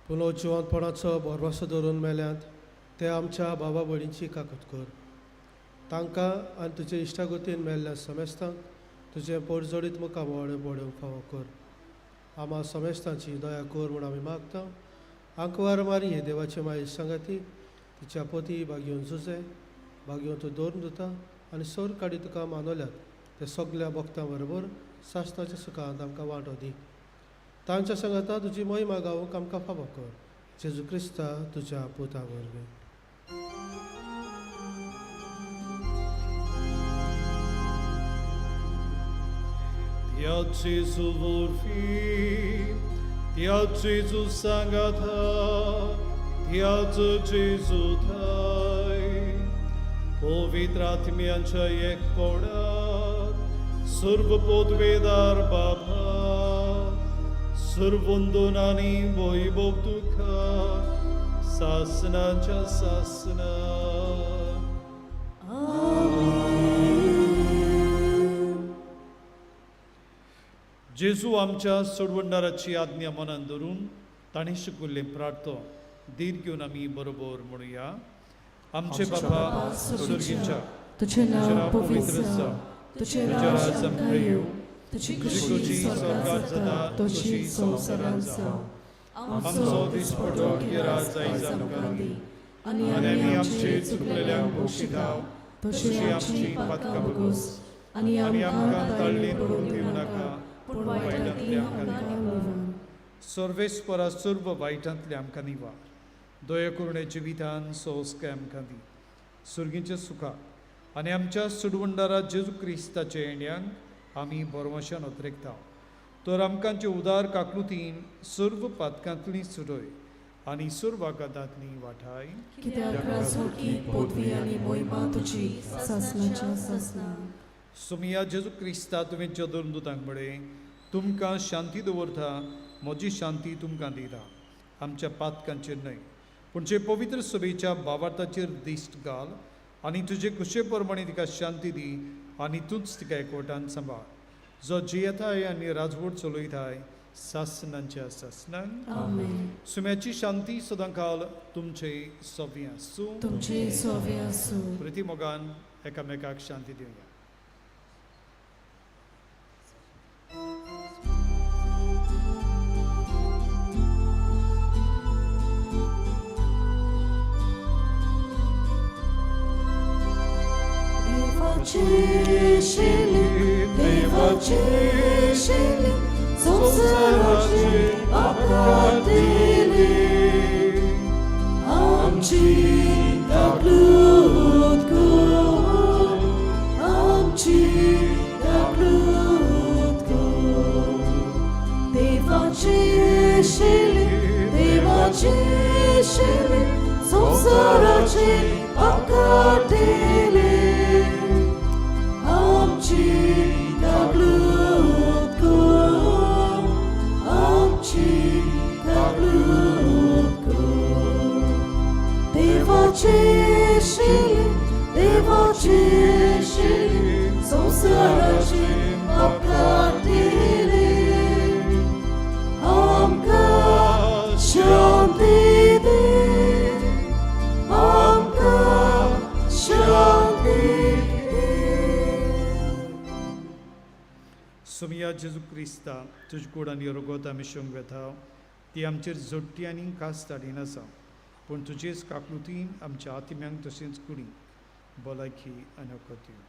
पुनर्जिवंतपणाचो भरवंसो धरून मेल्यात ते आमच्या बाबा भयणीची काकत कर. तांकां आनी तुजे इश्टागतीन मेल्ल्या समेस्तांक तुजें पोरजोडीत मुखामळ पडूंक फावो कर. आमा समेस्तांची दया कर म्हूण आमी मागता. आंकवार मारी हे देवाचे माये सांगाती तिच्या पोती बागयोवन जुजे बागयोवन तूं दवरून दिता आनी सोर काडी तुका मानवल्यात ते सगल्या भक्तां बरोबर सासणाच्या सुखांत आमकां वांटो दी. तांच्या सांगाता तुजी महिमा गावंक आमकां फावो कर. जेजू क्रिस्ता तुज्या पुता वरवीं. त्या जेजू वरवीं, त्या जेजू सांगाता, त्याच जेजू थाय पवित्र आत्म्यांच्या एकपणात सर्व पदवेदार बाबा, सर्वंदनानी वैभव तुका सासनाच्या सासना. जेजू आमच्या सोडवणदाराची आज्ञा मनान धरून ताणें शिकयल्लें प्रार्थो धीर घेवन आमी बरोबर म्हणुया. आमचे बापा स्वर्गीच्या, तुझें नांव पवित्र जावं, तुझें राज्य आमकां येवं, तुजी खुशी स्वर्गात जाता तशी संवसारांत जावं. आमचो दिसपटो गिराज आयज आमकां दी आनी आमी आमचे चुकलेल्यांक बक्षिता तशी आमची पातकां भोगोस आनी आमकां ताळणेन पडूंक दिवं नाका, पूण वायटांतले आमकां निवार. सर्वेस्परा सर्व वायटांतले आमकां निवार. दया करुणे जिवितान सोंसकाय आमकां दी, सुर्गींच्या सुखाक आनी आमच्या सुडवंडारा जेजू क्रिस्ताच्या येण्यांक आमी बरवशान अत्रेकता. तर आमकांचे उदार काकलुतीन सर्व पातकांतली सुटय आनी सर्व आघातांतली वाठाय. कित्याक राजवटकी पदवी आनी मोहिमा तुजी सासणाच्या सासणा. सुमिया जेजू क्रिस्ता, तुवें चदुर्दुतांक म्हळें, तुमकां शांती दवरता, म्हजी शांती तुमकां दिता. आमच्या पातकांचेर न्हय, पूण जे पवित्र सभेच्या बावार्थाचेर दिश्ट घाल आनी तुजे कुशे प्रमाणे तिका शांती दी आनी तूंच तिका एकवटान सांबाळ, जो जियेताय आनी राजवट चलयताय सासणांच्या सासणांक. आमेन. सुम्याची शांती सदांकाल तुमचे सव्य आसूं. तुमचे सव्य आसूं. प्रतिमोगान एकामेकाक शांती दिवया. देवाचे शिले, देवाचे शिले, संवसाराचे अपघातिले, आमची ताकलूत कर, आमची ताकलूत कर. देवाचे शिले, देवाचे शिले, संवसाराचे अपघातिले, आमची ताकलूत कर, आमची ताकलूत कर. देवाचे शिले, देवाचे शिले, संवसाराचे अपघातिले, आमकां शांती दी, आमकां शांती दी. सुमिया जेजू क्रिस्ता, तुज कूड आनी रगत आमी शोंग वेता, ती आमचेर जोडटी आनी खास धाडीन आसा, पूण तुजेच काकलुतीन आमच्या आत्म्यांक तशेंच कुडीक भलायकी आनी वखद दिवं.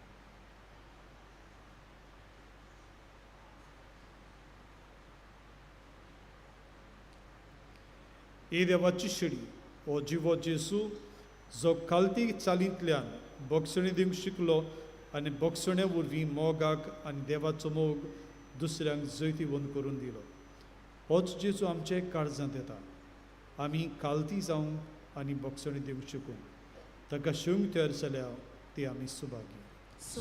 ही देवाची शिडी हो जिवो जेसू, जो खालती चालींतल्यान बक्षणी दिवंक शिकलो आनी बक्षणे वरवीं मोगाक आनी देवाचो मोग दुसऱ्यांक जैतिवंत करून दिलो, होच जेजू आमचे काळजांत येता. आमी कालती जावंक आनी बक्षणी दिवंक शिकूंक ताका शिवंक तयार जाल्या ती आमी सुभागी.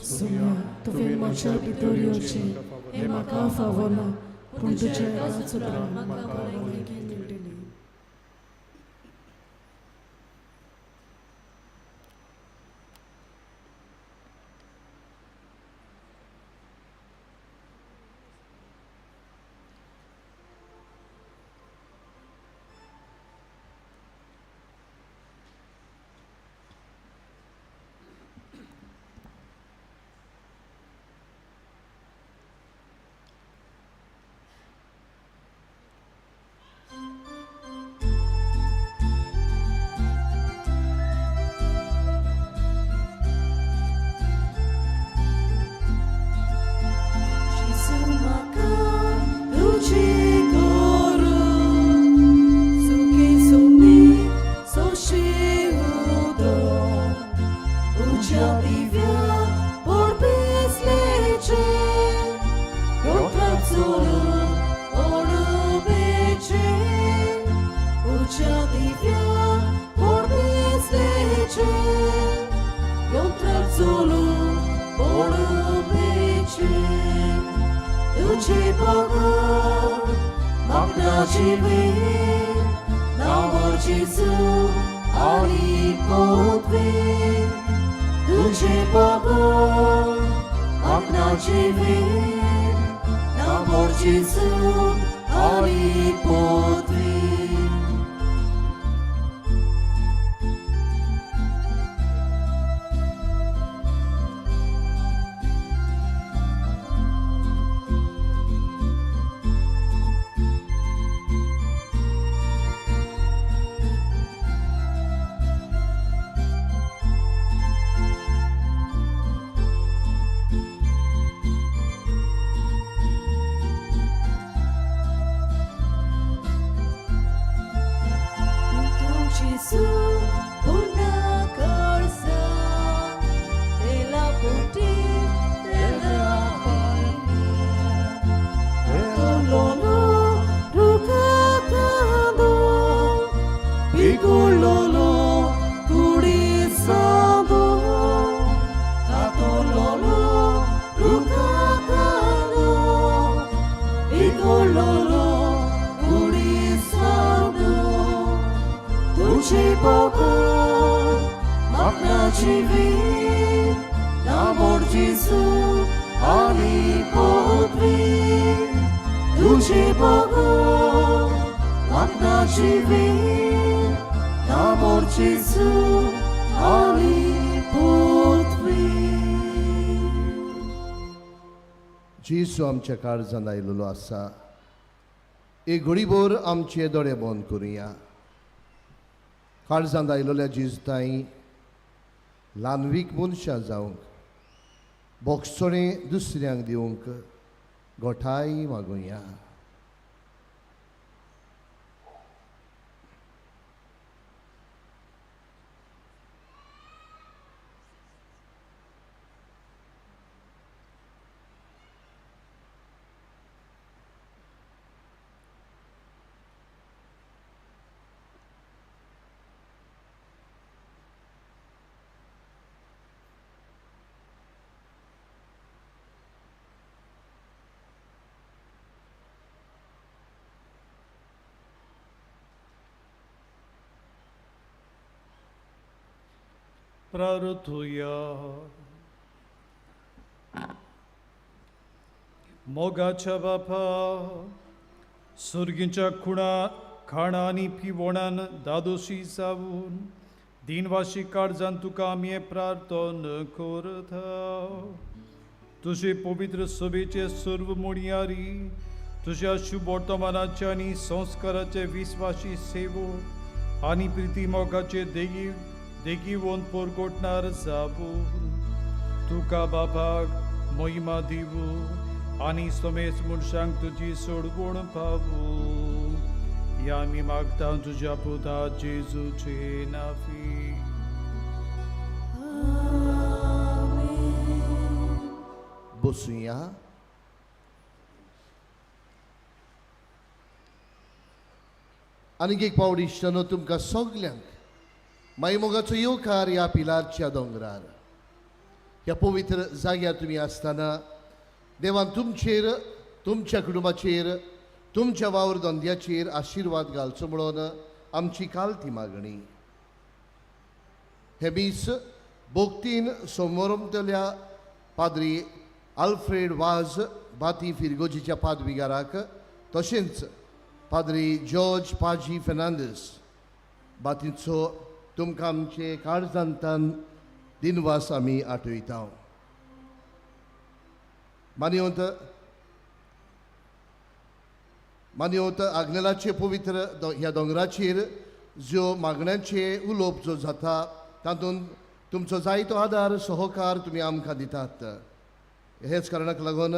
सोम्या, तुवें म्हज्या भितर येवचें हें म्हाका फावना, पूण तुज्या एकाच उतरान म्हाका भलायकी मेळटली. Tuji pogo, magna jivi, na L'amor Gesù ali potvi तुझे बाबा आपणाचे वीर l'amor Gesù ali potvi. Gesù una corsa della potere della palmia rucatando piccolo curisando tatololo rucatando piccolo curisando तुझे बगर आपणाची वीर l'amor Gesù ali potvi तुझे बगर आपणाची वीर l'amor Gesù ali potvi. जेजू आमच्या काळजान आयलेलो आसा. एक घडीभर आमचे दोळे बंद करुया. काळजांत आयलेल्या जेजूताई ल्हानवीक मनशां जावंक बोगसणें दुसऱ्यांक दिवंक गोठाय मागुया. प्रार्थुया. मोगाच्या बापा सुर्गींच्या खुणा खाणा आनी पिवणान दादोशी जावन दिनवाशी काळजान तुका आमी प्रार्थन करता. तुजे पवित्र सभेचे सर्व मोडयारी तुज्या शुभ वर्तमानाचे आनी संस्काराचे विस्वाशी सेवो आनी प्रिती मोगाचे देगी देगीवन परगटणार जावून तुका बापाक महिमा दिवू आनी समेज मनशांक तुजी सोडवण पावू. ह्या आमी मागता तुज्या पुता जेजूचे नाफी. बसुया. आनीक एक पावट इश्टानो तुमकां सगल्यांक मायमोगाचो येवकार ह्या पिलारच्या दोंगरार ह्या पवित्र जाग्यार तुमी आसतना देवान तुमचेर तुमच्या कुटुंबाचेर तुमच्या वावर धंद्याचेर आशिर्वाद घालचो म्हणून आमची कालती मागणी. हे मीस भोक्तीन सोमोरमतल्या पाद्री आल्फ्रेड वाज बाती फिरगोजीच्या पादविगाराक तशेंच पाद्री जॉर्ज पाजी फेर्नांदीस बातीचो तुमकां आमचे काळजांतान दिनवास आमी आठयता. मान्यवंत मान्यवंत आग्नेलाचे पवित्र ह्या दोंगराचेर ज्यो मागण्यांचे उलोवप जो जाता तातूंत तुमचो जायतो आदार सहकार तुमी आमकां दितात. हेच कारणाक लागून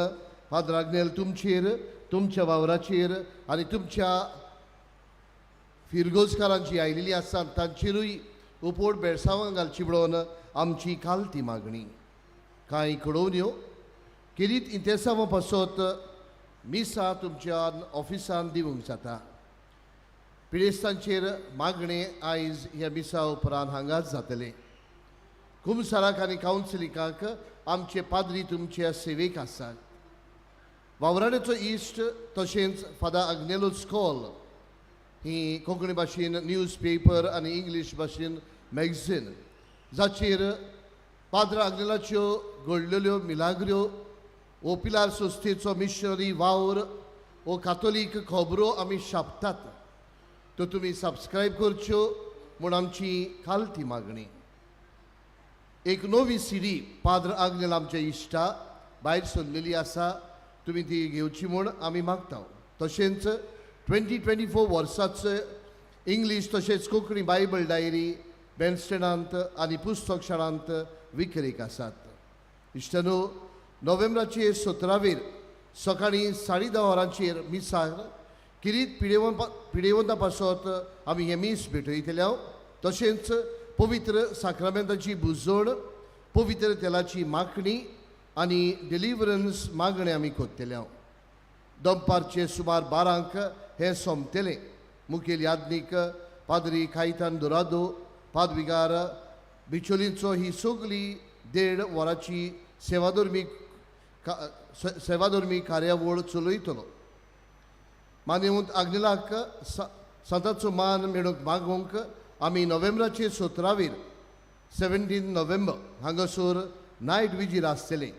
फादर आग्नेल तुमचेर तुमच्या वावराचेर आनी तुमच्या फिरगोजकारांची आयलेली आसा तांचेरूय उपोट बेळसांवां घालची म्हणून आमची कालती मागणी. कांय कळोवण्यो केरीत इंतेसांवां पासत मिसां तुमच्या ऑफिसान दिवंक जाता. पिडेस्तांचेर मागणें आयज ह्या मिसा उपरांत हांगाच जातलें. कुमसाराक आनी कावन्सिलिकाक आमचे पाद्री तुमच्या सेवेक आसात. वावराड्याचो इश्ट तशेंच फादर आग्नेलो स्कॉल ही कोंकणी भाशेन न्यूज पेपर आनी इंग्लीश भाशेन मॅगझीन जाचेर पाद्र आग्नेलाच्यो घडलेल्यो मिलाग्र्यो वो पिलार संस्थेचो मिशनरी वावर वो कातोलीक खबरो आमी छापतात. त्यो तुमी सबस्क्रायब करच्यो म्हूण आमची खालती मागणी. एक नवी सिडी पाद्र आग्नेल आमच्या इश्टा भायर सरलेली आसा, तुमी ती घेवची म्हूण आमी मागता. तशेंच 2024 वर्साचो इंग्लीश तशेंच कोंकणी बायबल डायरी बँडस्टँडांत आनी पुस्तक शाळांत विक्रेक आसात. इश्टानो, नोव्हेंबराचे 17वेर सकाळीं 10:30 वरांचेर मिसार किरीत पिडेवंता पासत आमी हें मीस भेटयतले. तशेंच पवित्र साक्रामेंताची बुजवण, पवित्र तेलाची मागणी आनी डिलिवरन्स मागणें आमी करतले. दनपारचे सुमार 12 हें सोंपतलें. मुखेल याज्ञीक पाद्री कायतान दोरादो पादविगार बिचोलींचो ही सगली 1.5 वरांची सेवाधर्मी कार्यावळ चलयतलो. मानेवंत आग्नेलाक सांताचो मान मेळूंक मागूंक आमी नोव्हेंबराचे 17वेर 17 नोव्हेंबर हांगासर नायट विजीर आसतलें.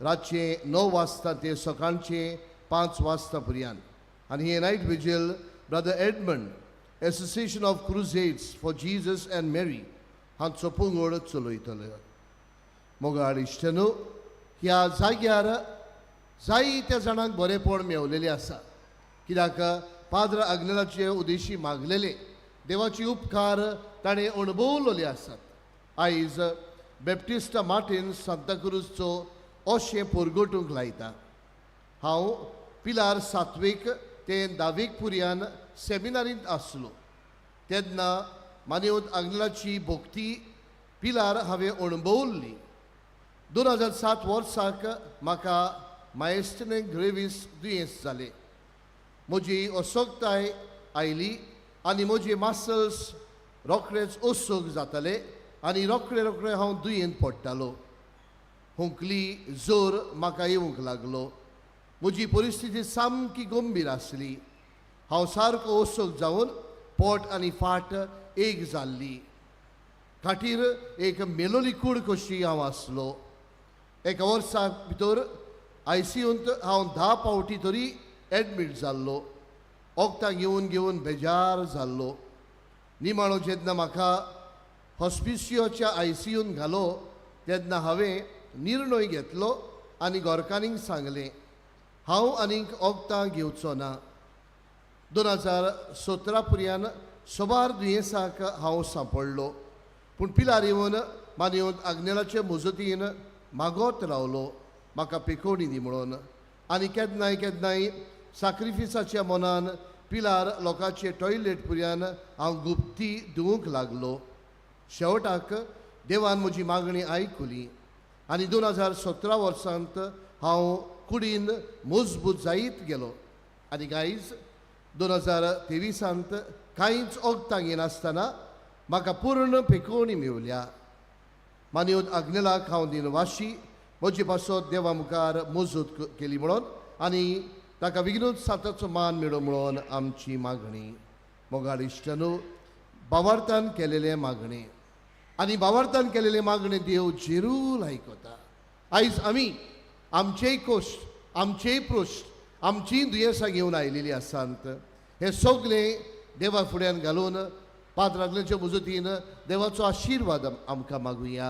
रातचें 9 वाजता ते सकाळचें 5 वाजता पर्यंत. आनी हें night vigil brother Edmund association of crusades for Jesus and Mary हांचो पंगड चलयतलो. मोगाळ इश्टनो, ह्या जाग्यार जायत्या जाणांक बरेपण मेवलेलें आसा. कित्याक पाद्र आग्नेलाचे उदेशी मागलेले देवाचे उपकार ताणें अणभवलेले आसात. आयज बेप्टिस्टा मार्टीन सांताक्रूजचो अशें परगटूंक लायता. हांव पिलार 7वेक ते 10वेक पुरयान सेमिनारींत आसलो तेन्ना मानेवत आग्नेलाची भक्ती पिलार हांवें अणभवल्ली. 2007 वर्साक म्हाका मायस्टने ग्रेवीस दुयेंस जालें. म्हजी असक्ताय आयली आनी म्हजे मासल्स रोखडेच असोग जाताले आनी रोखडे रोखडे हांव दुयेंत पडटालो. हुंकली जोर म्हाका येवंक लागलो. म्हजी परिस्थिती सामकी गंभीर आसली. हांव सारको असोग जावन पोट आनी फाट एक जाल्ली. खाटीर एक मेलोली कूड कशी हांव आसलो. एका वर्सा भितर आयसीयूंत हांव 10 फावटी तरी एडमीट जाल्लो. वखदां घेवन घेवन बेजार जाल्लो. निमाणो जेन्ना म्हाका हॉस्पिसियोच्या आयसीयून घालो तेन्ना हांवें निर्णय घेतलो आनी गोरकानीक सांगलें हांव आनीक वखदां घेवचो ना. 2017 पर्यंत सोबार दुयेंसाक हांव सांपडलो, पूण पिलार येवन मानयेवन आग्नेलाचे मुजतीन मागत रावलो म्हाका पेकोवणी दी म्हणून. आनी केन्नाय केन्नाय साक्रिफिसाच्या मनान पिलार लोकांचे टॉयलेट पुर्यान हांव गुप्ती धुवूंक लागलो. शेवटाक देवान म्हजी मागणी आयकुली आनी 2017 वर्सांत हांव कुडीन मजबूत जायत गेलो. आनी गायज 2023 कांयच वखदां घेनासतना म्हाका पूर्ण पेकोवणी मेवल्या. मानयोत आग्नेलाक हांव दिनवाशी म्हजे पासत देवा मुखार मजूत केली म्हणून आनी ताका विघ्नूच साताचो मान मेळो म्हणून आमची मागणी. मोगाळ इश्टानो, बावार्थान केलेलें मागणें आनी बावार्थान केलेलें मागणें देव जेरूल आयकता. आयज आमी आमचेय कोश्ट, आमचेय पृश्ट, आमचीय दुयेंसां घेवन आयलेलीं आसात. हें सगळें देवा फुड्यान घालून पात्रांतल्याच्या मजतीन देवाचो आशिर्वाद आमकां मागुया.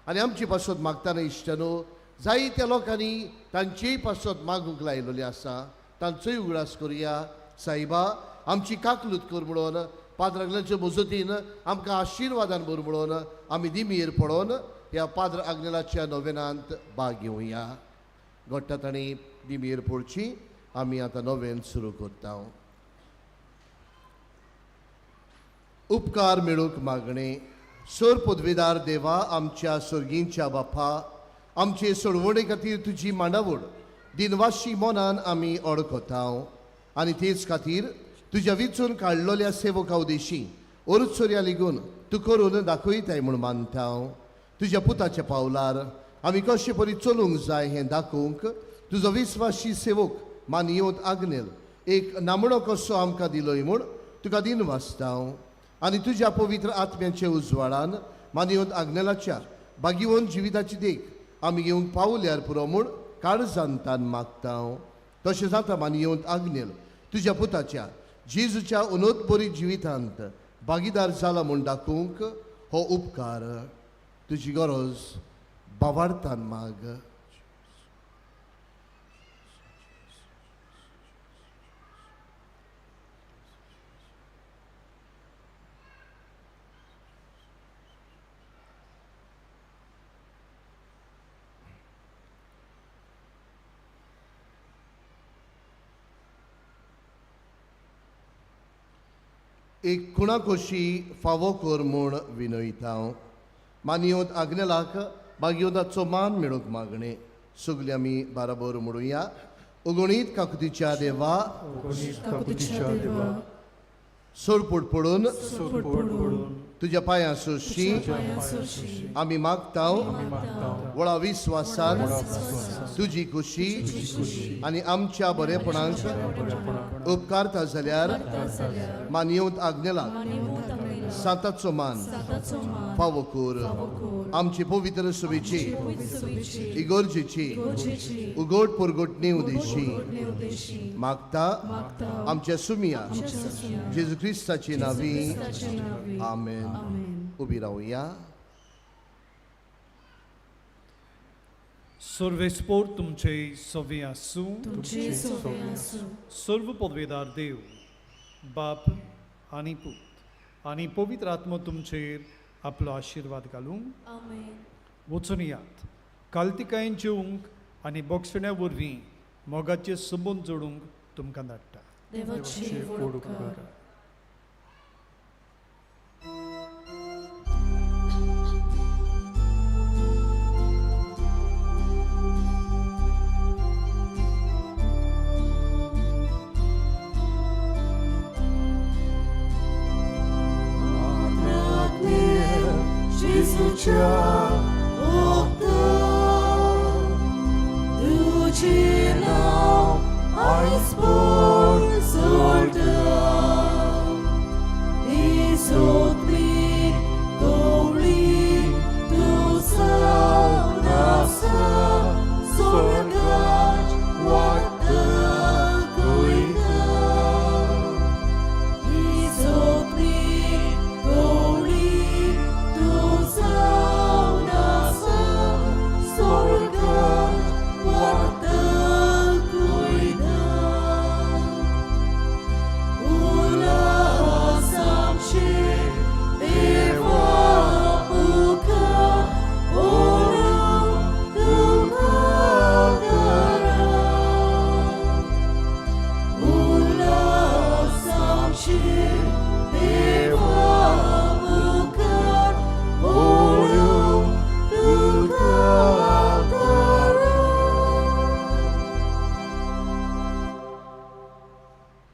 आनी आमची पासत मागतना इश्टानो, जायत्या लोकांनी तांचेय पासत मागूंक लायलेलें आसा, तांचोय उगडास करुया. सायबा आमची काकलूत कर म्हणून पाद्र आग्नेलाच्या मजतीन आमकां आशिर्वादान भर म्हणून आमी दिमीर पडोवन ह्या पाद्र आग्नेलाच्या नोवेनांत भाग घेवया. घडटा तांणी दिमीर पडची. आमी आतां नोवेन सुरू करता. उपकार मेळूंक मागणें. सोर पदवेदार देवा, आमच्या सर्गींच्या बापा, आमचे सोडवणे खातीर तुजी मांडावळ दिनवाशी मनान आमी अडकता आनी तेच खातीर तुज्या विचून काडलेल्या सेवका उदेशी ओरचोर्या लिगून तूं करून दाखयताय म्हूण मानता. तुज्या पुताच्या पावलार आमी कशे परी चलूंक जाय हें दाखोवंक तुजो विस्वाशी सेवक मानयोत आग्नेल एक नामणो कसो आमकां दिलोय म्हूण तुका दिन वाचता आनी तुज्या पवित्र आत्म्याचे उजवाडान मानयत आग्नेलाच्या बागिवन जिविताची देख आमी घेवंक पावल्यार पुरो म्हूण काळजांतान मागता. तशें जाता मानयत आग्नेल तुज्या पुताच्या जेजूच्या उनोदबरी जिवितांत भागीदार जाला म्हूण दाखोवंक हो उपकार तुजी गरज बावार्थान माग. एक कुणाकोशी फावो कर म्हूण विनयता. मानयोत आग्नेलाक बागयोताचो मान मेळूंक मागणें. सगळीं आमी बाराबर म्हणुया. अगणीत काकुतीच्या देवा, सोडपूट पडून तुज्या पांयां सोशी आमी मागता. व्हडा विस्वासान तुजी खुशी आनी आमच्या बरेपणाक उपकारता जाल्यार मानयत आग्नेलाक सांताचो मान फावो कर. आमची पवित्र सभेची इगोर्जेची उगोट पुरगोटणी उदेशी मागता आमच्या सुमिया जेजू क्रिस्ताची नावी. आमेन. उबी रावया. सर्वेस्पोर तुमचे सवे आसूं. सर्व पदवेदार देव बाप आनी पूत आनी पवित्र आत्मो तुमचेर आपलो आशिर्वाद घालूं. वचून यात कालतिकायेन जेवंक आनी बोगसण्या वरवीं मोगाचे संबंद जोडूंक तुमकां धाडटा.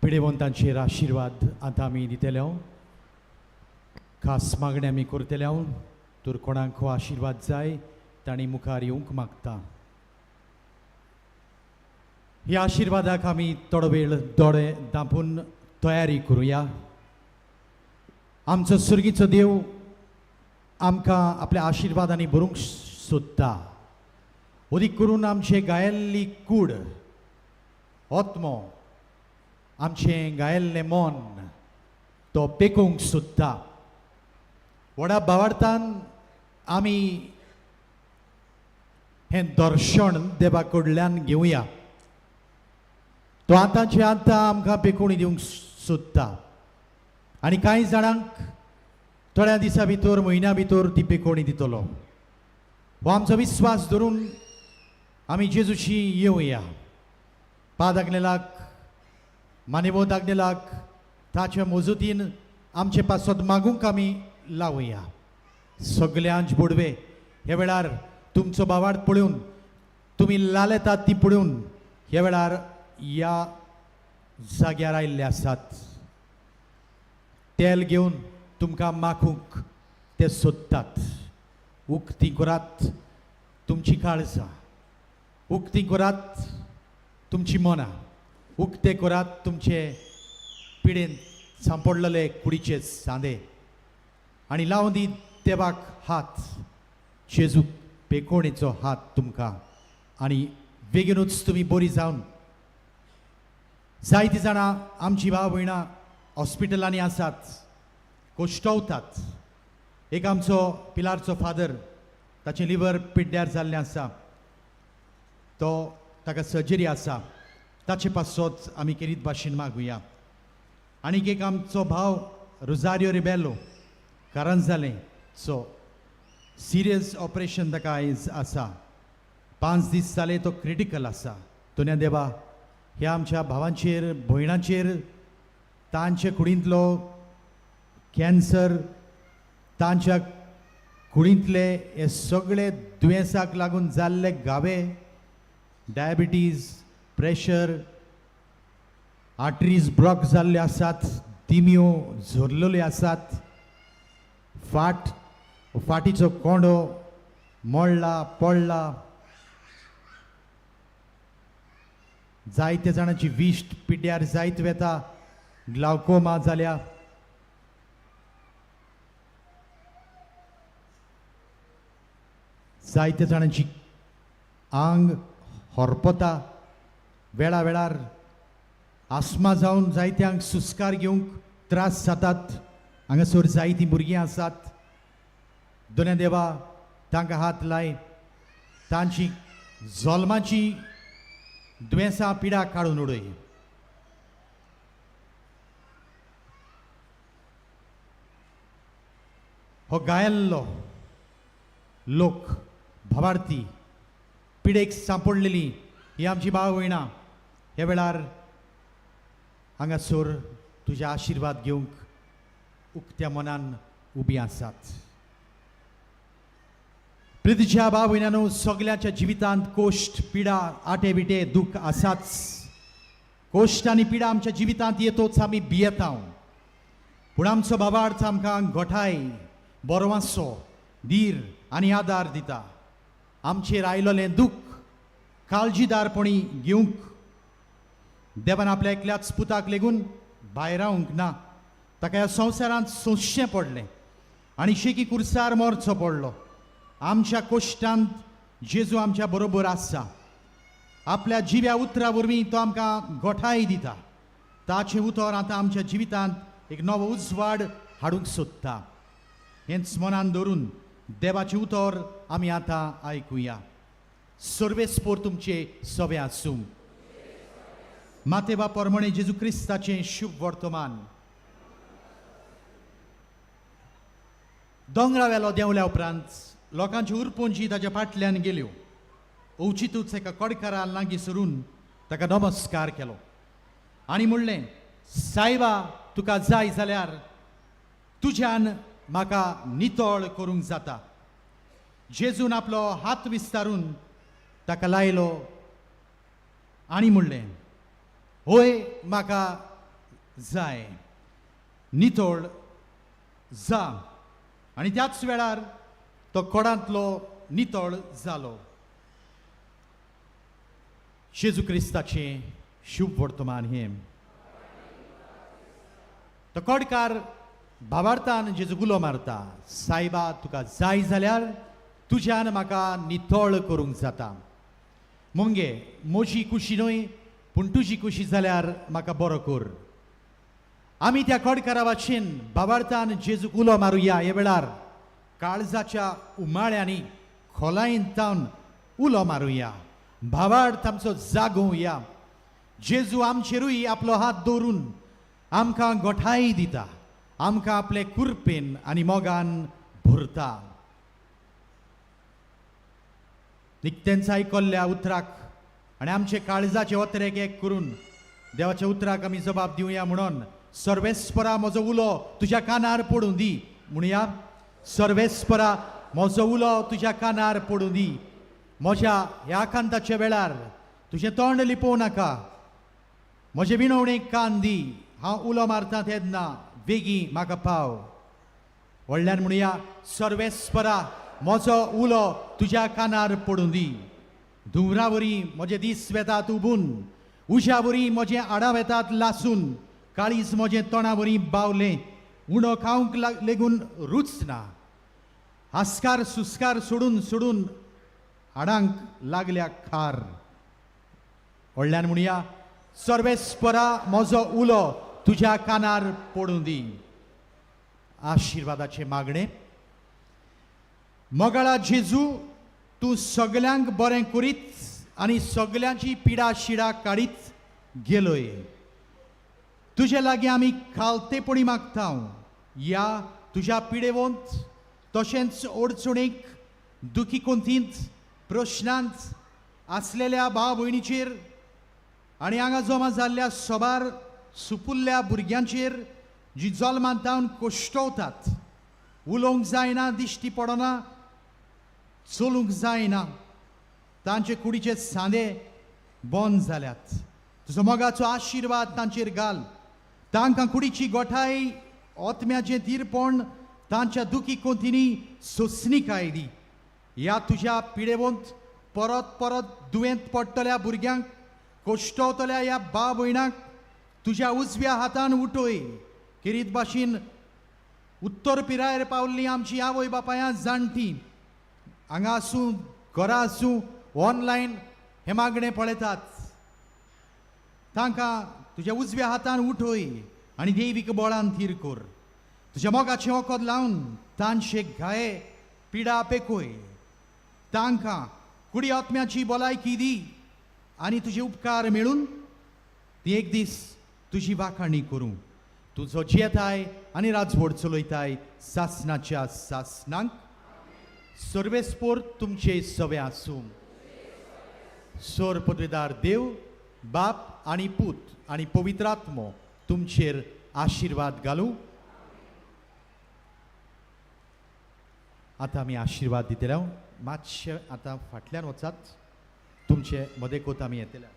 पिडेवंतांचेर आशिर्वाद आतां आमी दितले. खास मागणें आमी करतले. तर कोणाक हो आशिर्वाद जाय तांणी मुखार येवंक मागता. ह्या आशिर्वादाक आमी थोडो वेळ दोळे धांपून तयारी करुया. आमचो सुर्गीचो देव आमकां आपल्या आशिर्वादांनी भरूंक सोदता. अदीक करून आमचे गायल्ली कूड आत्मो आमचें गायल्लें मन तो पेकोवंक सोदता. व्हडा भावार्थान आमी हें दर्शन देवा कडल्यान घेवया. तो आतांचे आतां आमकां पेकोवणी दिवंक सोदता आनी कांय जाणांक थोड्या दिसां भितर म्हयन्या भितर ती पेकोवणी दितलो. हो आमचो विस्वास धरून आमी जेजूशी येवया. पाद आग्नेलाक मानेवत आग्नेलाक ताचे मजतीन आमचे पासत मागूंक आमी लावया. सगल्यांच बोडवे ह्या वेळार तुमचो भावार्थ पळोवन तुमी लालेतात ती पळोवन ह्या वेळार ह्या जाग्यार आयिल्ले आसात. तेल घेवन तुमकां माखूंक ते सोदतात. उक्ती करात तुमची काळजां, उक्ती करात तुमची मनां, उक्ते करात तुमचे पिडेन सांपडलेले कुडीचे सांदे आनी लावन दी देवाक हात, जेजू पेकोणेचो हात तुमकां आनी बेगीनूच तुमी बरी जावन. जायतीं जाणां आमची भाव भयणां हॉस्पिटलांनी आसात, कोश्टवतात. एक आमचो पिलारचो फादर, ताचें लिवर पिड्ड्यार जाल्लें आसा, तो ताका सर्जरी आसा, ताचे पासत आमी केरीत भाशेन मागुया. आनीक एक आमचो भाव रोजारियो रिबेलो, कारण जालें सो सिरियस ऑपरेशन ताका आयज आसा, 5 दीस जाले तो क्रिटिकल आसा. दोन्या देवा ह्या आमच्या भावांचेर भयणांचेर तांचे कुडींतलो कॅन्सर, तांच्या कुडींतले हे सगळे दुयेंसाक लागून जाल्ले घावे, डायबिटीज, प्रेशर, आर्टरीज ब्लॉक जाल्ले आसात, दिमयो झरलेल्यो आसात, फाट फाटीचो कोंडो मोडला पडला, जायते जाणांची विश्ट पिड्ड्यार जायत वेता, ग्लावकोमा जाल्या. जायते जाणांची आंग हरपता, वेळा वेळार आस्मा जावन जायत्यांक सुस्कार घेवंक त्रास जातात. हांगासर जायतीं भुरगीं आसात. दोन्या देवा तांकां हात लाय, तांची जल्माची दुयेंसां पिडा काडून उडय. हो गायल्लो लोक भावार्थी पिडेक सांपडलेली ही आमची भाव भयणां ह्या वेळार हांगासर तुज्या आशिर्वाद घेवंक उक्त्या मनान उबी आसात. प्रितीच्या भाव भयणांनो, सगळ्यांच्या जिवितांत कोश्ट, पिडा, आटे विटे, दुःख आसाच. कोश्ट आनी पिडा आमच्या जिवितांत येतोच आमी भियेता, पूण आमचो भावार्थ आमकां गोठाय, बरो आसो, धीर आनी आदार दिता. आमचेर आयलोलें दुःख काळजीदारपणी घेवंक देवान आपल्या एकल्याच पुताक लेगून भायरावंक ना, ताका ह्या संवसारांत सोंसचें पडलें आनी शेकी कुर्सार मरचो पडलो. आमच्या कोश्टांत जेजू आमच्या बरोबर आसा. आपल्या जिव्या उतरा वरवीं तो आमकां गोठाय दिता. ताचें उतर आतां आमच्या जिवितांत एक नवो उजवाड हाडूंक सोदता. हेंच मनान धरून देवाचें उतर आमी आतां आयकुया. सर्वेस्पोर तुमचे सवे आसूं. मातेवा परमणे जेजू क्रिस्ताचें शुभ वर्तमान. दोंगरा वेलो देंवल्या उपरांत लोकांची उरपोंजी ताच्या फाटल्यान गेल्यो. अवचितूच एका कोडकारा लागीं सरून ताका नमस्कार केलो आनी म्हणलें, सायबा, तुका जाय जाल्यार तुज्यान म्हाका नितळ करूंक जाता. जेजून आपलो हात विस्तारून ताका लायलो आनी म्हणलें, होय, म्हाका जाय, नितळ जा. आनी त्याच वेळार तो कोडांतलो नितळ जालो. जेजू क्रिस्ताचें शुभ वर्तमान हें. तो कोडकार भावार्थान जेजू उलो मारता, सायबा, तुका जाय जाल्यार तुज्यान म्हाका नितळ करूंक जाता. मुंगे म्हजी कुशी न्हय पूण तुजी कुशी जाल्यार म्हाका बरो कर. आमी त्या कोडकारा भाशेन भावार्थान जेजूक उलो मारुया. ह्या वेळार काळजाच्या उमाळ्यांनी खोलायेन तावन उलो मारुया. भावार्थ आमचो जागोवया. जेजू आमचेरूय आपलो हात दवरून आमकां गोठाय दिता, आमकां आपले कुरपेन आनी मोगान भरता. निकतेंच आयकल्ल्या उतराक आनी आमचे काळजाचे ओतरेक एक करून देवाच्या उतराक आमी जबाब दिवया. म्हणून सर्वेस्परा म्हजो उलो तुज्या कानार पडूं दी. म्हणया, सर्वेस्परा म्हजो उलो तुज्या कानार पडूं दी. म्हज्या ह्या आकांताच्या वेळार तुजें तोंड लिपोवं नाका. म्हजे विणवणेक कान दी. हांव उलो मारता तेन्ना बेगी म्हाका पाव. व्हडल्यान म्हणया, सर्वेस्परा म्हजो उलो तुज्या कानार पडूं दी. धुंवरा वरी म्हजे दीस वेतात उबून, उज्या वरी म्हजे आडां वेतात लासून. काळीज म्हजें तोंडा वरी बावलें, उणो खावंक लेगून रूच ना. आस्कार सुस्कार सोडून सोडून हाडांक लागल्या खार. व्हडल्यान म्हणया, सर्वेस्परा म्हजो उलो तुज्या कानार पडूं दी. आशिर्वादाचें मागणें. मोगाळा जेजू, तूं सगल्यांक बरें करीत आनी सगल्यांची पिडा शिडा काडीत गेलोय. तुजे लागीं आमी खालतेपणी मागता, ह्या तुज्या पिडेवंत तशेंच अडचणीक दुखी कोंतींत प्रश्नांत आसलेल्या भाव भयणीचेर आनी हांगा जमा जाल्ल्या सोबार सुपुल्ल्या भुरग्यांचेर जी जल्मांत जावन कोश्टवतात, उलोवंक जायना, दिश्टी पडना, चलूंक जायना, तांचे कुडीचे सांदे बंद जाल्यात. तुजो मोगाचो आशिर्वाद तांचेर घाल. तांकां कुडीची गोठाय, ओतम्याचें धीरपण, तांच्या दुखी कोंतींनी सोंसणीकाय दी. ह्या तुज्या पिडेवंत परत परत दुयेंत पडटल्या भुरग्यांक, कोश्टवतल्या ह्या भाव भयणांक तुज्या उजव्या हातान उठय. किरीत भाशेन उत्तर पिरायेर पावल्ली आमची आवय बापायां जाणटी हांगा आसूं, घरा आसूं, ऑनलायन हें मागणें पळयतात, तांकां तुज्या उजव्या हातान उठय आनी देवीक बळान थीर कर. तुज्या मोगाचें वखद लावन तांचे घाये पिडा पेकय. तांकां कुडी आत्म्याची भलायकी दी आनी तुजे उपकार मेळून ती एक दीस तुजी वाखाणी करूं. तुजो जियेताय आनी राजवड चलयताय सासनाच्या सासनांक. सर्वेस्पोर तुमचे सवे आसूं. सोर पदवेदार देव बाप आनी पूत आनी पवित्र आत्मो तुमचेर आशिर्वाद घालूं. आतां आमी आशिर्वाद दितले. मातशें आतां फाटल्यान वचात, तुमचे मदेकोत आमी येतले.